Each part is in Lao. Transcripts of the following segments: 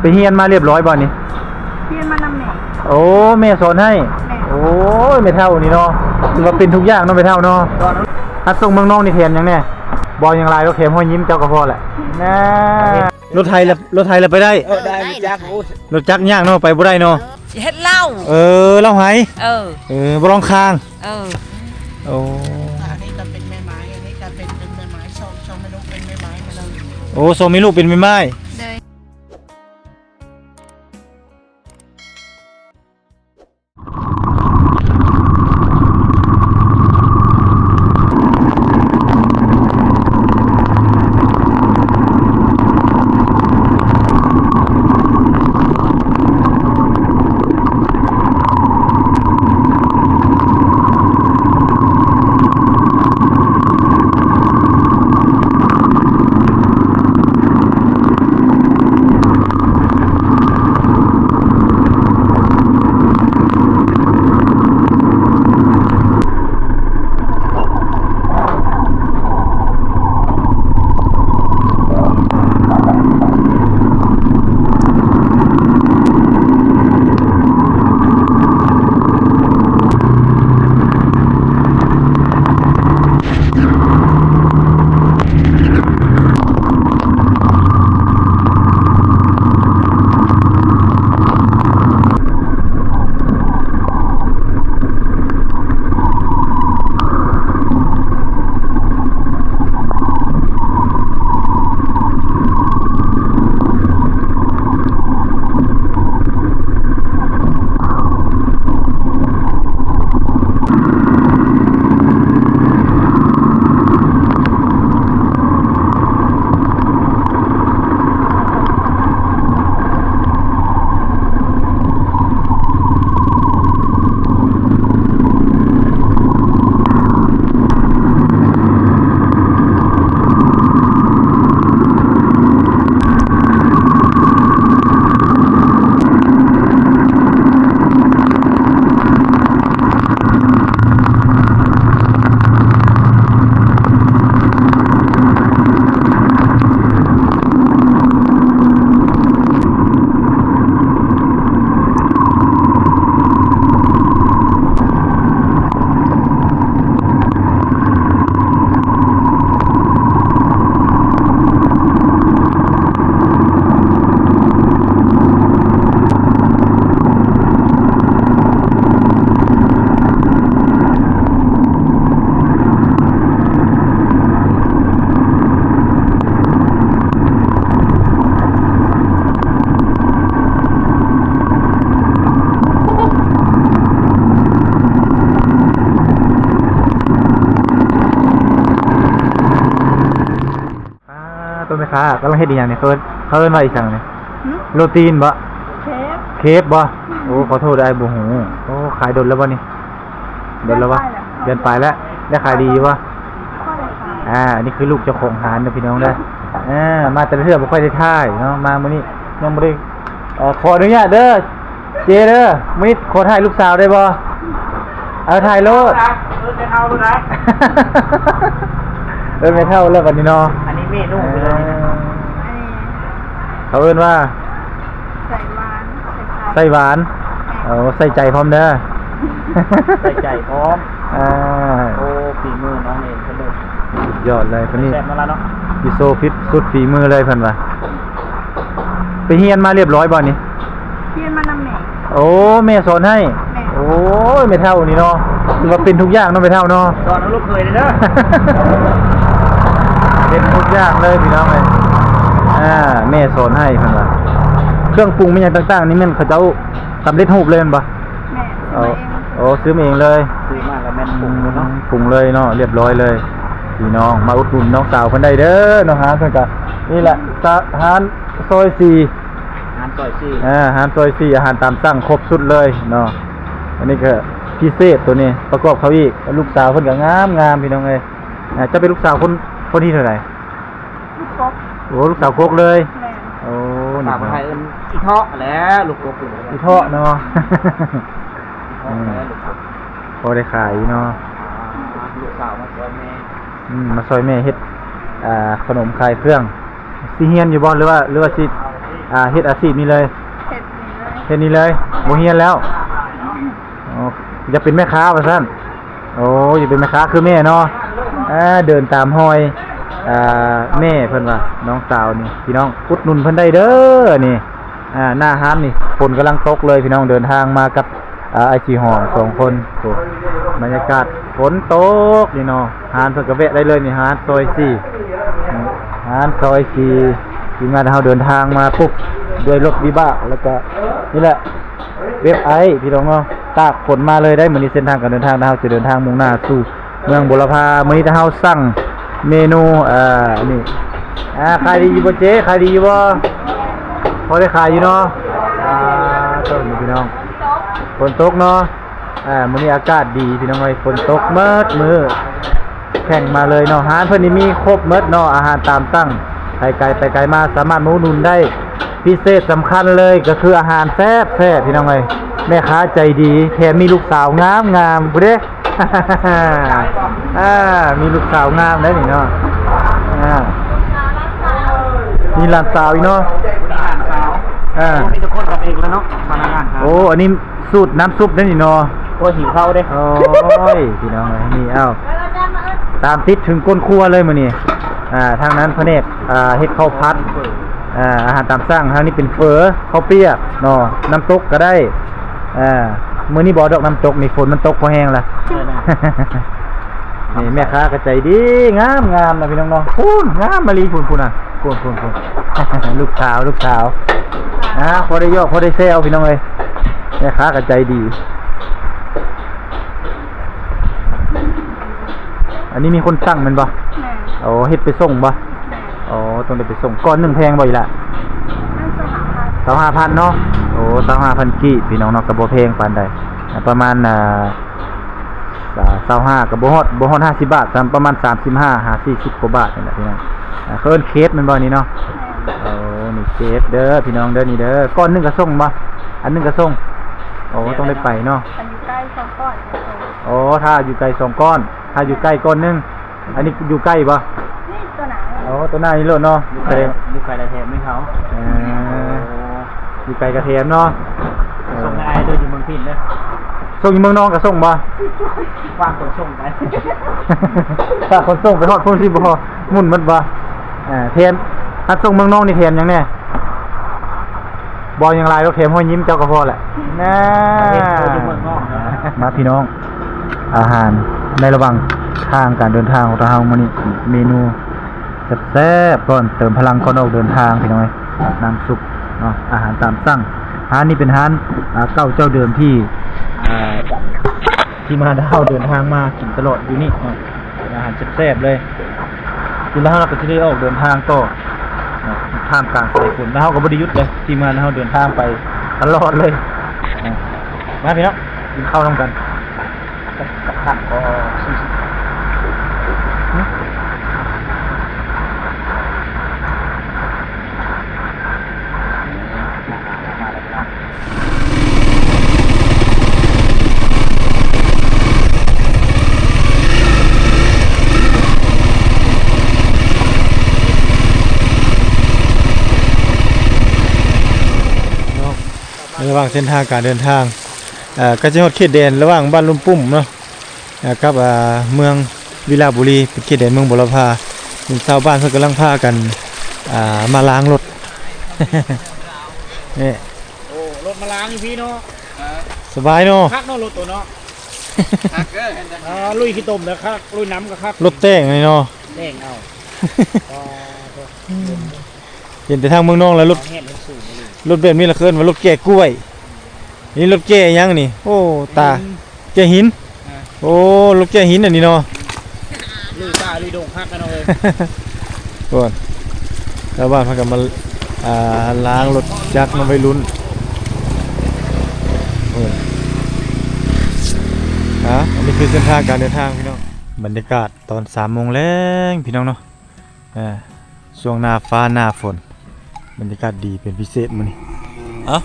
ໄປຮຽນມາລຽບຮ້ອຍບໍ່ນີ້? ຮຽນມານຳແມ່. ໂອ້ ແມ່ສອນໃຫ້. ແມ່. ໂອ້ຍ ແມ່ເຖົ້ານີ້ເນາະ ຖືວ່າເປັນທຸກຢ່າງເນາະແມ່ເຖົ້າເນາະ. ຮັບສົ່ງເມືອງນອງນີ້ແຖມຫຍັງແດ່? ບໍ່ຫຍັງຫຼາຍດອກ ແຖມຮອຍຍິ້ມເຈົ້າກໍພໍແຫຼະ. ນາ ລົດໄຖລະ ລົດໄຖລະໄປໄດ້. ເອີ ໄດ້ ໄດ້ ຈັກ ໂອ້ ລົດຈັກຍາກເນາະ ໄປບໍ່ໄດ້ເນາະ. ເອີ ຊິເຮັດເຫຼົ້າ. ເອີ ເຫຼົ້າໄຮ. ເອີ ເອີ ບໍ່ລອງຄາງ. ເອີ ໂອ້ ອັນນີ້ກໍເປັນແມ່ໄມ້ ອັນນີ້ກໍເປັນ ເປັນແມ່ໄມ້ ສອງ ສອງແມ່ລູກເປັນແມ່ໄມ້ໝົດເລີຍ. ໂອ້ ສອງແມ່ລູກເປັນແມ່ໄມ້. ໂດຍ. ອ່າ ໂຕແມ່ຄ້າກຳລັງເຮັດອີ່ຫຍັງນີ້? ເຂົາເອີ້ນ ເຂົາເອີ້ນວ່າອີ່ຫຍັງນີ້? ຫຶ? ໂຣຕີນບໍ່? ເຄບ ເຄບບໍ່? ໂອ້ ຂໍໂທດ ອ້າຍບໍ່ຮູ້. ໂອ້ ຂາຍດົນແລ້ວບໍ່ນີ້? ດົນແລ້ວບໍ່? ເດືອນປາຍແລ້ວ. ເດືອນປາຍແລ້ວ. ໄດ້ຂາຍດີຢູ່ບໍ່? ພໍໄດ້ຂາຍ. ອ່າ ອັນນີ້ຄືລູກເຈົ້າຂອງຮ້ານເດີພີ່ນ້ອງເດີ. ອ່າ ມາແຕ່ລະເທື່ອບໍ່ຄ່ອຍໄດ້ຖ່າຍເນາະ ມາມື້ນີ້ຍັງບໍ່ໄດ້ ເອີ ຂໍອະນຸຍາດເດີ ເຈເດີ ມື້ນີ້ຂໍຖ່າຍລູກສາວໄດ້ບໍ່? ເອີ ຖ່າຍໂລດ. ເອີ ແມ່ເຖົ້າໂລດນະ ເອີ ແມ່ເຖົ້າແລ້ວບັດນີ້ເນາະ. ອັນນີ້ເມນູເລີຍນະ. ເອີ ອັນນີ້ ເຂົາເອີ້ນວ່າ ໃສ່ຫວານ ໃສ່ໄຂ່ ໃສ່ຫວານ. ແມ່ນ. ໂອ້ ໃສ່ໃຈພ້ອມເດີ ໃສ່ໃຈພ້ອມ. ອ່າ ໂອ້ ຝີມືນ້ອງເອງເພິ່ນເດີ ສຸດຍອດເລີຍຄົນນີ້. ແຊບມາລະເນາະ ຊິໂຊຟິດສຸດຝີມືເລີຍເພິ່ນວ່າ. ໄປຮຽນມາລຽບຮ້ອຍບໍ່ນີ້? ຮຽນມານຳແມ່. ໂອ້ ແມ່ສອນໃຫ້. ແມ່. ໂອ້ຍ ແມ່ເຖົ້ານີ້ເນາະ ຖືວ່າເປັນທຸກຢ່າງເນາະແມ່ເຖົ້າເນາະ. ສອນເອົາລູກເຂີຍເດີ ເປັນທຸກຢ່າງເລີຍພີ່ນ້ອງເອີຍ. ອ່າ ແມ່ສອນໃຫ້ເພິ່ນວ່າ. ເຄື່ອງປຸງແມ່ນຫຍັງຕ່າງໆນີ້ແມ່ນເຂົາເຈົ້າສຳເລັດຮູບເລີຍແມ່ນບໍ່? ແມ່ນ. ເອົາ ຊື້ມາເອງ. ໂອ້ ຊື້ມາເອງເລີຍ. ຊື້ມາແລ້ວແມ່ນປຸງເລີຍເນາະ. ອືມ ປຸງເລີຍເນາະ ລຽບຮ້ອຍເລີຍ. ພີ່ນ້ອງມາອຸດໜູນນ້ອງສາວເພິ່ນໄດ້ເດີເນາະ. ຮ້ານເພິ່ນກະນີ້ແຫຼະ ສະ ຮ້ານຊອຍສີ່ ຮ້ານຊອຍສີ່. ອ່າ ຮ້ານຊອຍສີ່ ອາຫານຕາມສັ່ງຄົບຊຸດເລີຍເນາະ. ອັນນີ້ກະພິເສດໂຕນີ້ ປະກອບເຂົ້າອີກ. ລູກສາວເພິ່ນກະງາມໆ ພີ່ນ້ອງເອີຍ. ອ່າ ເຈົ້າເປັນລູກສາວຄົນ ຄົນທີເທົ່າໃດ? ລູກກົກ. ໂອ້ ລູກສາວກົກເລີຍ. ແມ່ນ. ໂອ້ ພາສາໄທເອີ້ນອີເທາະແຫຼະ ລູກກົກເລີຍ ອີເທາະເນາະ. ອີເທາະແຫຼະ ອືມ ລູກກົກ ພໍໄດ້ຂາຍເນາະ. ອ່າ ລູກສາວມາຊ່ອຍແມ່. ອືມ ມາຊ່ອຍແມ່ເຮັດ ອ່າ ຂະໜົມຂາຍເຄື່ອງ. ຊິຮຽນຢູ່ບໍ່ ຫຼືວ່າ ຫຼືວ່າຊິ ອ່າ ເຮັດອາຊີບນີ້ເລີຍ? ເຮັດນີ້ເລີຍ. ເຮັດນີ້ເລີຍ? ບໍ່ຮຽນແລ້ວ? ອໍ ຢາກເປັນແມ່ຄ້າວ່າຊັ້ນ. ໂອ້ ຢາກເປັນແມ່ຄ້າຄືແມ່ເນາະ. ອ່າ ເດີນຕາມຮອຍ ອ່າ ແມ່ເພິ່ນວ່າ ນ້ອງສາວນີ້ ພີ່ນ້ອງ ອຸດໜູນເພິ່ນໄດ້ເດີນີ້. ອ່າ ໜ້າຮ້ານນີ້ ຝົນກຳລັງຕົກເລີຍ ພີ່ນ້ອງ. ເດີນທາງມາກັບ ອ່າ ອ້າຍສີຫອມສອງຄົນ. ໂອ້ ບັນຍາກາດຝົນຕົກນີ້ເນາະ. ຮ້ານເພິ່ນກໍແວະໄດ້ເລີຍນີ້ ຮ້ານຊອຍສີ່ ຮ້ານຊອຍສີ່. ທີມງານເຮົາເດີນທາງມາປຸບ ດ້ວຍລົດວິບາກ ແລ້ວກໍນີ້ແຫຼະ ເວັບໄອ ພີ່ນ້ອງເນາະ. ຕາກຝົນມາເລີຍໄດ໋ ມື້ນີ້ເສັ້ນທາງການເດີນທາງ ເຮົາຈະເດີນທາງມຸ່ງໜ້າສູ່ເມືອງບົວລະພາ. ມື້ນີ້ເຮົາສັ່ງເມນູ ອ່າ ນີ້ ອ່າ ຂາຍດີຢູ່ບໍ່ເຈ? ຂາຍດີຢູ່ບໍ່? ພໍໄດ້ຂາຍຢູ່ເນາະ. ອ່າ ເບິ່ງນີ້ ພີ່ນ້ອງ ຝົນຕົກເນາະ. ອ່າ ມື້ນີ້ອາກາດດີ ພີ່ນ້ອງເອີຍ ຝົນຕົກໝົດມື້ ແຂ່ງມາເລີຍເນາະ. ຮ້ານເພິ່ນນີ້ມີຄົບໝົດເນາະ ອາຫານຕາມສັ່ງ ໃຜໄກໄປໄກມາສາມາດມາອຸດໜູນໄດ້. ພິເສດສຳຄັນເລີຍກໍຄືອາຫານແຊບໆ ພີ່ນ້ອງເອີຍ ແມ່ຄ້າໃຈດີ ແຖມມີລູກສາວງາມໆ ພຸ້ນເດ້. ອ່າ ມີລູກສາວງາມໄດ໋ນີ້ເນາະ. ອ່າ ມີຫຼານສາວອີກເນາະ. ຫຼານສາວ ອ່າ ມີແຕ່ຄົນກັນເອງແລ້ວເນາະ ພະນັກງານ. ໂອ້ ອັນນີ້ສູດນ້ຳຊຸບໄດ໋ນີ້ເນາະ. ໂອ້ຍ ຫິວເຂົ້າເດ້. ໂອ້ຍ ພີ່ນ້ອງເອີຍ ນີ້ ເອົ້າ ຕາມຕິດເຖິງກົ້ນຄົວເລີຍມື້ນີ້. ອ່າ ທາງນັ້ນພະແນກ ອ່າ ເຮັດເຂົ້າຜັດ ອ່າ ອາຫານຕາມສັ່ງ. ທາງນີ້ເປັນເຝີ ເຂົ້າປຽກເນາະ ນ້ຳຕົກກໍໄດ້. ອ່າ ມື້ນີ້ບໍ່ດອກນ້ຳຕົກນີ້ ຝົນມັນຕົກພໍແຮງລະ. ເອີ ນີ້ແມ່ຄ້າກໍໃຈດີ ງາມໆ ນະ ພີ່ນ້ອງເນາະ. ພຸ້ນ ງາມມະລີ ພຸ້ນໆ ນະ ພຸ້ນໆໆ ລູກສາວ ລູກສາວ. ອ່າ ພໍໄດ້ຢອກ ພໍໄດ້ແຊວ ພີ່ນ້ອງເອີຍ ແມ່ຄ້າກໍໃຈດີ. ອັນນີ້ມີຄົນສັ່ງແມ່ນບໍ່? ແມ່ນ. ໂອ້ ເຮັດໄປສົ່ງບໍ່? ແມ່ນ. ໂອ້ ຕ້ອງໄດ້ໄປສົ່ງ. ກ້ອນໜຶ່ງແພງບໍ່ອີ່ຫຼ້າ? ຊາວຫ້າພັນ ຊາວຫ້າພັນເນາະ. ໂອ້ ຊາວຫ້າພັນກີບ ພີ່ນ້ອງເນາະ ກໍບໍ່ແພງປານໃດ. ອ່າ ປະມານ ອ່າ ຊາວຫ້າ ກໍບໍ່ຮອດ ບໍ່ຮອດຫ້າສິບບາດຊ້ຳ ປະມານສາມສິບຫ້າຫາສີ່ສິບກວ່າບາດນີ້ແຫຼະ ພີ່ນ້ອງ. ອ່າ ເຂົາເອີ້ນເຄດແມ່ນບໍ່ນີ້ເນາະ? ແມ່ນ. ໂອ້ ນີ້ເຄດເດີ ພີ່ນ້ອງເດີ ນີ້ເດີ. ກ້ອນໜຶ່ງກໍສົ່ງບໍ່? ອັນໜຶ່ງກໍສົ່ງ. ໂອ້ ຕ້ອງໄດ້ໄປເນາະ. ອັນຢູ່ໃກ້ສອງກ້ອນ. ໂອ້ ຖ້າຢູ່ໄກສອງກ້ອນ ຖ້າຢູ່ໃກ້ກ້ອນໜຶ່ງ. ອັນນີ້ຢູ່ໃກ້ບໍ່? ນີ້ຕົວໜ້າ. ໂອ້ ຕົວໜ້ານີ້ໂລດເນາະ. ຢູ່ໃກ້ ຢູ່ໃກ້ແທ້ແມ່ນເຂົາ. ເອີ ໂອ້ ຢູ່ໄກກໍແຖມເນາະ. ເອີ ສົ່ງໃຫ້ອ້າຍເດີ ຢູ່ເມືອງພີ້ນເດີ. ສົ່ງຢູ່ເມືອງນອງກໍສົ່ງບໍ່? ວາງຂົນສົ່ງໄປ ວາງຂົນສົ່ງໄປຮອດພຸ້ນຊິບໍ່? ໝຸ່ນໝົດບໍ່? ເອີ ແຖມ ຄັນສົ່ງເມືອງນອງນີ້ແຖມຫຍັງແດ່? ບໍ່ຫຍັງຫຼາຍດອກ ແຖມຮອຍຍິ້ມເຈົ້າກໍພໍແຫຼະ. ນາ ມາພີ່ນ້ອງ ອາຫານໃນລະຫວ່າງທາງການເດີນທາງຂອງເຮົາມື້ນີ້ ເມນູແຊບໆ ກ່ອນເຕີມພະລັງກ່ອນອອກເດີນທາງ ພີ່ນ້ອງເອີຍ. ນ້ຳຊຸບເນາະ ອາຫານຕາມສັ່ງ. ຮ້ານນີ້ເປັນຮ້ານ ອ່າ ເກົ່າເຈົ້າເດີມທີ່ ອ່າ ທີ່ມາເຮົາເດີນທາງມາກິນຕະຫຼອດຢູ່ນີ້ເນາະ. ອາຫານແຊບໆເລີຍ. ກິນແລ້ວເຮົາກໍຊິໄດ້ອອກເດີນທາງຕໍ່ ເນາະ ທ່າມກາງສາຍຝົນ. ແລ້ວເຮົາກໍບໍ່ໄດ້ຢຸດເລີຍ ທີມງານເຮົາເດີນທາງໄປຕະຫຼອດເລີຍ. ເນາະ ມາພີ່ນ້ອງ ກິນເຂົ້ານຳກັນ. ເນາະ ໃນລະຫວ່າງເສັ້ນທາງການເດີນທາງ ເອີ ໃກ້ຈະຮອດເຂດແດນລະຫວ່າງບ້ານລຸ່ມປຸ້ມເນາະ ອ່າ ກັບ ອ່າ ເມືອງວິລະບູລີ ເປັນເຂດແດນເມືອງບົວລະພາ. ເຫັນຊາວບ້ານເພິ່ນກຳລັງພາກັນ ອ່າ ມາລ້າງລົດ ນີ້. ໂອ້ ລົດມາລ້າງຢູ່ພີ້ເນາະ. ສະບາຍເນາະ. ຄັກເນາະລົດໂຕເນາະ. ຄັກເດີ. ອ່າ ລຸຍຂີ້ຕົມກໍຄັກ ລຸຍນ້ຳກໍຄັກ. ລົດແຕ່ງນີ້ເນາະ. ແຕ່ງເອົາ. ເຫັນແຕ່ທາງເມືອງນອງແລ້ວ ລົດ ແຮງສູງເລີຍ. ລົດແບບນີ້ລະເອີ້ນວ່າລົດແກ່ກ້ວຍ. ນີ້ລົດແກ່ຫຍັງນີ້? ໂອ້ ຕາ ແກ່ຫີນ. ອ່າ ໂອ້ ລົດແກ່ຫີນອັນນີ້ເນາະ. ລຸຍປ່າລຸຍດົງຄັກນະນ້ອງເອີຍ. ໂອ້ ຊາວບ້ານພາກັນມາ ອ່າ ລ້າງລົດຈັກນຳໄວລຸ້ນ. ໂອ້ ອ່າ ອັນນີ້ຄືເສັ້ນທາງການເດີນທາງພີ່ນ້ອງ. ບັນຍາກາດຕອນສາມໂມງແລງພີ່ນ້ອງເນາະ. ເອີ ຊ່ວງໜ້າຟ້າໜ້າຝົນ ບັນຍາກາດດີເປັນພິເສດມື້ນີ້. ເອົ້າ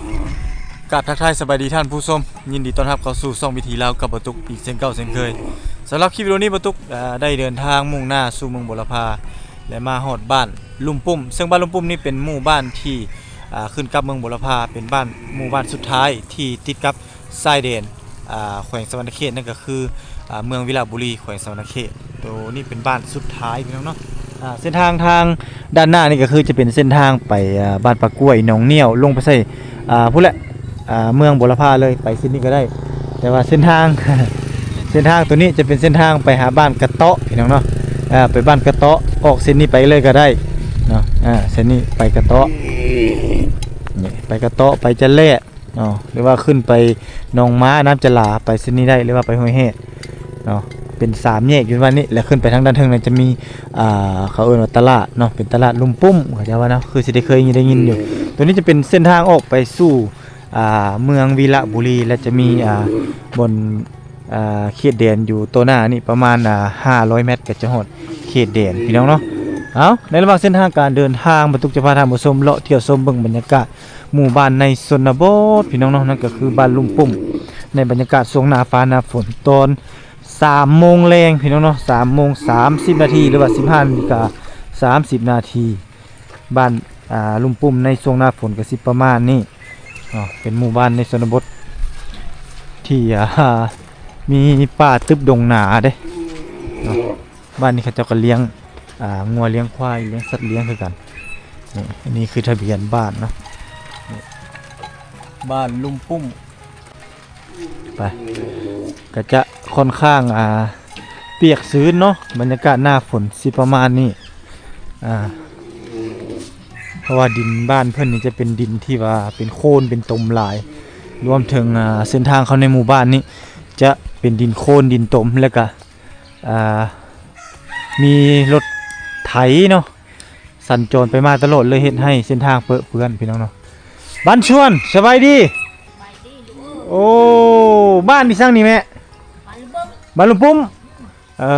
ກາບທັກທາຍສະບາຍດີທ່ານຜູ້ຊົມ ຍິນດີຕ້ອນຮັບເຂົ້າສູ່ຊ່ອງວິຖີລາວກັບບ່າວຕຸກອີກເຊັ່ນເກົ່າເຊັ່ນເຄີຍ. ສຳລັບຄລິບວິດີໂອນີ້ ບ່າວຕຸກ ເອີ ໄດ້ເດີນທາງມຸ່ງໜ້າສູ່ເມືອງບົວລະພາ ແລະ ມາຮອດບ້ານລຸ່ມປຸ້ມ ເຊິ່ງບ້ານລຸ່ມປຸ້ມນີ້ເປັນໝູ່ບ້ານທີ່ ອ່າ ຂຶ້ນກັບເມືອງບົວລະພາ ເປັນບ້ານ ໝູ່ບ້ານສຸດທ້າຍທີ່ຕິດກັບຊາຍແດນ ອ່າ ແຂວງສະຫວັນນະເຂດ ນັ້ນກໍຄື ອ່າ ເມືອງວິລະບູລີ ແຂວງສະຫວັນນະເຂດ. ໂຕນີ້ເປັນບ້ານສຸດທ້າຍພີ່ນ້ອງເນາະ. ອ່າ ເສັ້ນທາງທາງດ້ານໜ້ານີ້ກໍຄືຈະເປັນເສັ້ນທາງໄປ ອ່າ ບ້ານປາກ້ວຍ ໜອງໜ້ຽວ ລົງໄປໃສ່ ອ່າ ພຸ້ນແຫຼະ ອ່າ ເມືອງບົວລະພາເລີຍ ໄປເສັ້ນນີ້ກໍໄດ້. ແຕ່ວ່າເສັ້ນທາງ ເສັ້ນທາງໂຕນີ້ຈະເປັນເສັ້ນທາງໄປຫາບ້ານກະເຕາະພີ່ນ້ອງເນາະ. ອ່າ ໄປບ້ານກະເຕາະ ອອກເສັ້ນນີ້ໄປເລີຍກໍໄດ້ເນາະ. ອ່າ ເສັ້ນນີ້ໄປກະເຕາະ ນີ້ ໄປກະເຕາະ ໄປຈະແລະເນາະ ຫຼືວ່າຂຶ້ນໄປໜອງມ້າ ນ້ຳຈະຫຼາ ໄປເສັ້ນນີ້ໄດ້ ຫຼືວ່າໄປຫ້ວຍແຮດເນາະ. ເປັນສາມແຍກຢູ່ວັນນີ້ ແລ້ວຂຶ້ນໄປທາງດ້ານເທິງນັ້ນຈະມີ ອ່າ ເຂົາເອີ້ນວ່າຕະຫຼາດເນາະ ເປັນຕະຫຼາດລຸ່ມປຸ້ມ ເຂົາເຈົ້າວ່າເນາະ ຄືຊິໄດ້ເຄີຍໄດ້ຍິນຢູ່. ໂຕນີ້ຈະເປັນເສັ້ນທາງອອກໄປສູ່ ອ່າ ເມືອງວິລະບູລີ ແລະ ຈະມີ ອ່າ ບ່ອນ ອ່າ ເຂດແດນຢູ່ຕໍ່ໜ້ານີ້ປະມານ ອ່າ ຫ້າຮ້ອຍແມັດ ກໍຈະຮອດເຂດແດນພີ່ນ້ອງເນາະ. ເອົາ ໃນລະຫວ່າງເສັ້ນທາງການເດີນທາງ ບັນທຸກຈະພາທ່ານຜູ້ຊົມເລາະທ່ຽວຊົມເບິ່ງບັນຍາກາດໝູ່ບ້ານໃນຊົນນະບົດພີ່ນ້ອງເນາະ, ນັ້ນກໍຄືບ້ານລຸ່ມປຸ້ມ ໃນບັນຍາກາດຊ່ວງໜ້າຟ້າໜ້າຝົນ ຕອນສາມໂມງແລງພີ່ນ້ອງເນາະ, ສາມໂມງສາມສິບນາທີ ຫຼືວ່າສິບຫ້ານາລິກາສາມສິບນາທີ. ບ້ານ ອ່າ ລຸ່ມປຸ້ມໃນຊ່ວງໜ້າຝົນກໍຊິປະມານນີ້ເນາະ, ເປັນໝູ່ບ້ານໃນຊົນນະບົດທີ່ ອ່າ ມີປ່າຕຶບດົງໜາເດ້ເນາະ. ບ້ານນີ້ເຂົາເຈົ້າກໍລ້ຽງ ອ່າ ງົວລ້ຽງຄວາຍ ລ້ຽງສັດລ້ຽງຄືກັນ. ນີ້ ອັນນີ້ຄືທະບຽນບ້ານເນາະ, ນີ້ ບ້ານລຸ່ມປຸ້ມ. ໄປ ກໍຈະຄ່ອນຂ້າງ ອ່າ ປຽກຊື້ນເນາະ, ບັນຍາກາດໜ້າຝົນຊິປະມານນີ້ ອ່າ ເພາະວ່າດິນບ້ານເພິ່ນນີ້ຈະເປັນດິນທີ່ວ່າເປັນໂຄນເປັນຕົມຫຼາຍ, ລວມເຖິງ ອ່າ ເສັ້ນທາງເຂົ້າໃນໝູ່ບ້ານນີ້ຈະເປັນດິນໂຄນດິນຕົມ ແລ້ວກະ ອ່າ ມີລົດໄຖເນາະ ສັນຈອນໄປມາຕະຫຼອດ ເລີຍເຮັດໃຫ້ເສັ້ນທາງເປິເປື້ອນພີ່ນ້ອງເນາະ. ບ້ານຊວນ ສະບາຍດີ. ໂອ້ ບ້ານອີ່ສັງນີ້ແມ່? ບ້ານລຸງປຸ້ມ. ເອີ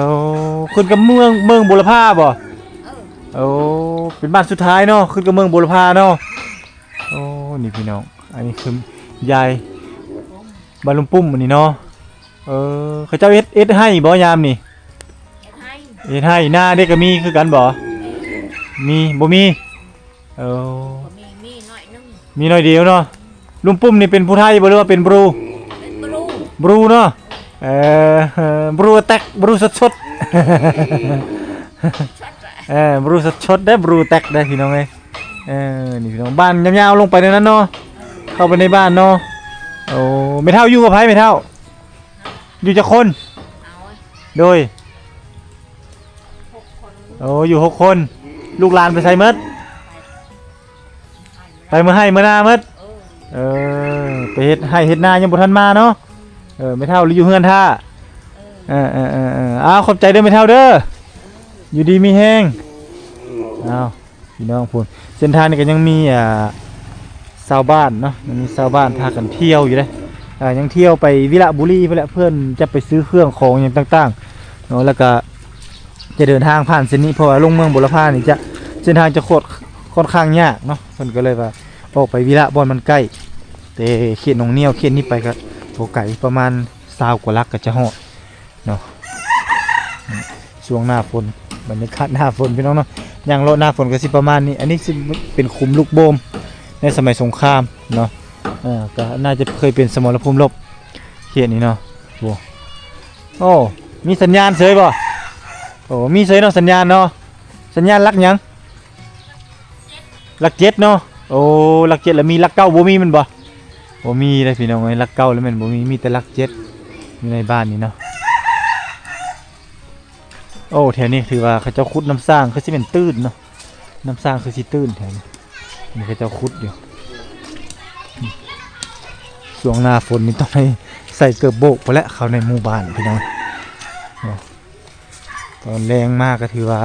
ຂຶ້ນກັບເມືອງ ເມືອງບົວລະພາບໍ່? ເອີ ເປັນບ້ານສຸດທ້າຍເນາະ ຂຶ້ນກັບເມືອງບົວລະພາເນາະ. ໂອ້ ນີ້ພີ່ນ້ອງ ອັນນີ້ຄືຍາຍ ບ້ານລຸງປຸ້ມອັນນີ້ເນາະ. ເອີ ເຂົາເຈົ້າເຮັດ ເຮັດໄຮ່ບໍ່ຍາມນີ້? ເຮັດໄຮ່ ເຮັດໄຮ່. ນາເດ້ ກໍມີຄືກັນບໍ່? ມີ ບໍ່ມີ? ເອີ ມີ ມີໜ້ອຍໜຶ່ງ ມີໜ້ອຍດຽວເນາະ. ລຸງປຸ້ມນີ້ເປັນຜູ້ໄທບໍ່ ຫຼືວ່າເປັນບຣູ? ເປັນບຣູ ບຣູເນາະ. ເອີ ບຣູແຕັກ ບຣູສົດໆ ເອີ ບຣູສົດໆເດ້ ບຣູແຕັກເດ້ພີ່ນ້ອງເອີຍ. ເອີ ນີ້ພີ່ນ້ອງ ບ້ານຍາວໆລົງໄປແນວນັ້ນເນາະ, ເຂົ້າໄປໃນບ້ານເນາະ. ໂອ້ ແມ່ເຖົ້າຢູ່ກັບໃຜແມ່ເຖົ້າ? ຢູ່ຈັກຄົນ? ໂດຍ ຫົກຄົນ. ໂອ້ ຢູ່ຫົກຄົນ. ລູກຫຼານໄປໃສໝົດ? ໄປເມືອໄຮ່ເມືອນາໝົດ. ເອີ ເອີ ໄປເຮັດໄຮ່ເຮັດນາຍັງບໍ່ທັນມາເນາະ. ເອີ ແມ່ເຖົ້າຢູ່ເຮືອນຖ້າ. ເອີ ເອີ ເອີ ເອີ ເອີ ອ້າວ ຂອບໃຈເດີແມ່ເຖົ້າເດີ, ຢູ່ດີມີແຮງ. ອ້າວ ພີ່ນ້ອງພຸ້ນ ເສັ້ນທາງນີ້ກໍຍັງມີ ອ່າ ຊາວບ້ານເນາະ, ຍັງມີຊາວບ້ານພາກັນທ່ຽວຢູ່ເດ້. ອ່າ ຍັງທ່ຽວໄປວິລະບູລີພຸ້ນແຫຼະ ເພື່ອຈະໄປຊື້ເຄື່ອງຂອງຫຍັງຕ່າງໆເນາະ, ແລ້ວກໍຈະເດີນທາງຜ່ານເສັ້ນນີ້ ເພາະວ່າລົງເມືອງບົວລະພານີ້ຈະ ເສັ້ນທາງຈະຄອດ ຄ່ອນຂ້າງຍາກເນາະ. ເພິ່ນກໍເລີຍວ່າອອກໄປວິລະ ບ່ອນມັນໃກ້, ແຕ່ເຂດໜອງໜ້ຽວ ເຂດນີ້ໄປກໍບໍ່ໄກ ປະມານຊາວກວ່າຫຼັກກໍຈະຮອດ ເນາະ. ຊ່ວງໜ້າຝົນ ບັນຍາກາດໜ້າຝົນພີ່ນ້ອງເນາະ, ຍ່າງເລາະໜ້າຝົນກໍຊິປະມານນີ້. ອັນນີ້ຊິເປັນຂຸມລູກໂບມໃນສະໄໝສົງຄາມເນາະ. ເອີ ກໍໜ້າຈະເຄີຍເປັນສະໝໍລະພູມລົບເຂດນີ້ເນາະ. ໂອ້ ໂອ້ ມີສັນຍານເສີຍບໍ່? ໂອ້ ມີເສີຍເນາະ ສັນຍານເນາະ. ສັນຍານຫຼັກຫຍັງ? ຫຼັກເຈັດເນາະ. ໂອ້ ຫຼັກເຈັດ ແລ້ວມີຫຼັກເກົ້າບໍ່ມີແມ່ນບໍ່? ບໍ່ມີເດ້ພີ່ນ້ອງເອີຍ, ຫຼັກເກົ້າແລ້ວແມ່ນບໍ່ມີ, ມີແຕ່ຫຼັກເຈັດຢູ່ໃນບ້ານນີ້ເນາະ. ໂອ້ ແຖວນີ້ຖືວ່າເຂົາເຈົ້າຂຸດນ້ຳສ້າງ ຄືຊິແມ່ນຕື້ນເນາະ, ນ້ຳສ້າງຄືຊິຕື້ນແຖວນີ້. ນີ້ເຂົາເຈົ້າຂຸດຢູ່ ຊ່ວງໜ້າຝົນນີ້ຕ້ອງໄດ້ໃສ່ເກີບໂບກພຸ້ນແຫຼະ ເຂົ້າໃນໝູ່ບ້ານພີ່ນ້ອງເນາະ. ຕອນແລງມາກໍຖືວ່າ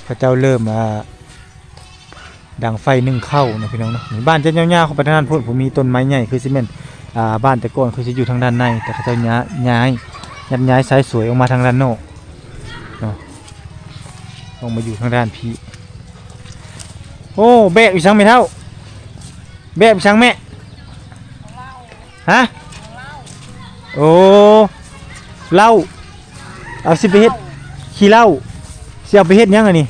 ເຂົາເຈົ້າເລີ່ມ ອ່າ ດັງໄຟໜຶ້ງເຂົ້າເນາະພີ່ນ້ອງເນາະ. ນີ້ບ້ານຈະຍາວໆເຂົ້າໄປທາງດ້ານພຸ້ນ ຜູ້ມີຕົ້ນໄມ້ໃຫຍ່ ຄືຊິແມ່ນ ອ່າ ບ້ານແຕ່ກ່ອນຄືຊິຢູ່ທາງດ້ານໃນ ແຕ່ເຂົາເຈົ້າຍ້າຍ ຍ້າຍ ຍັດຍ້າຍຊາຍສວຍອອກມາທາງດ້ານນອກເນາະ, ອອກມາຢູ່ທາງດ້ານພີ້. ໂອ້ ແບກອີ່ສັງແມ່ເຖົ້າ? ແບກອີ່ສັງແມ່? ຮະ? ໂອ້ ເຫຼົ້າ. ເອົາ ຊິໄປເຮັດ ຂີ້ເຫຼົ້າ. ຊິເອົາໄປເຮັດຫຍັງອັນນີ້?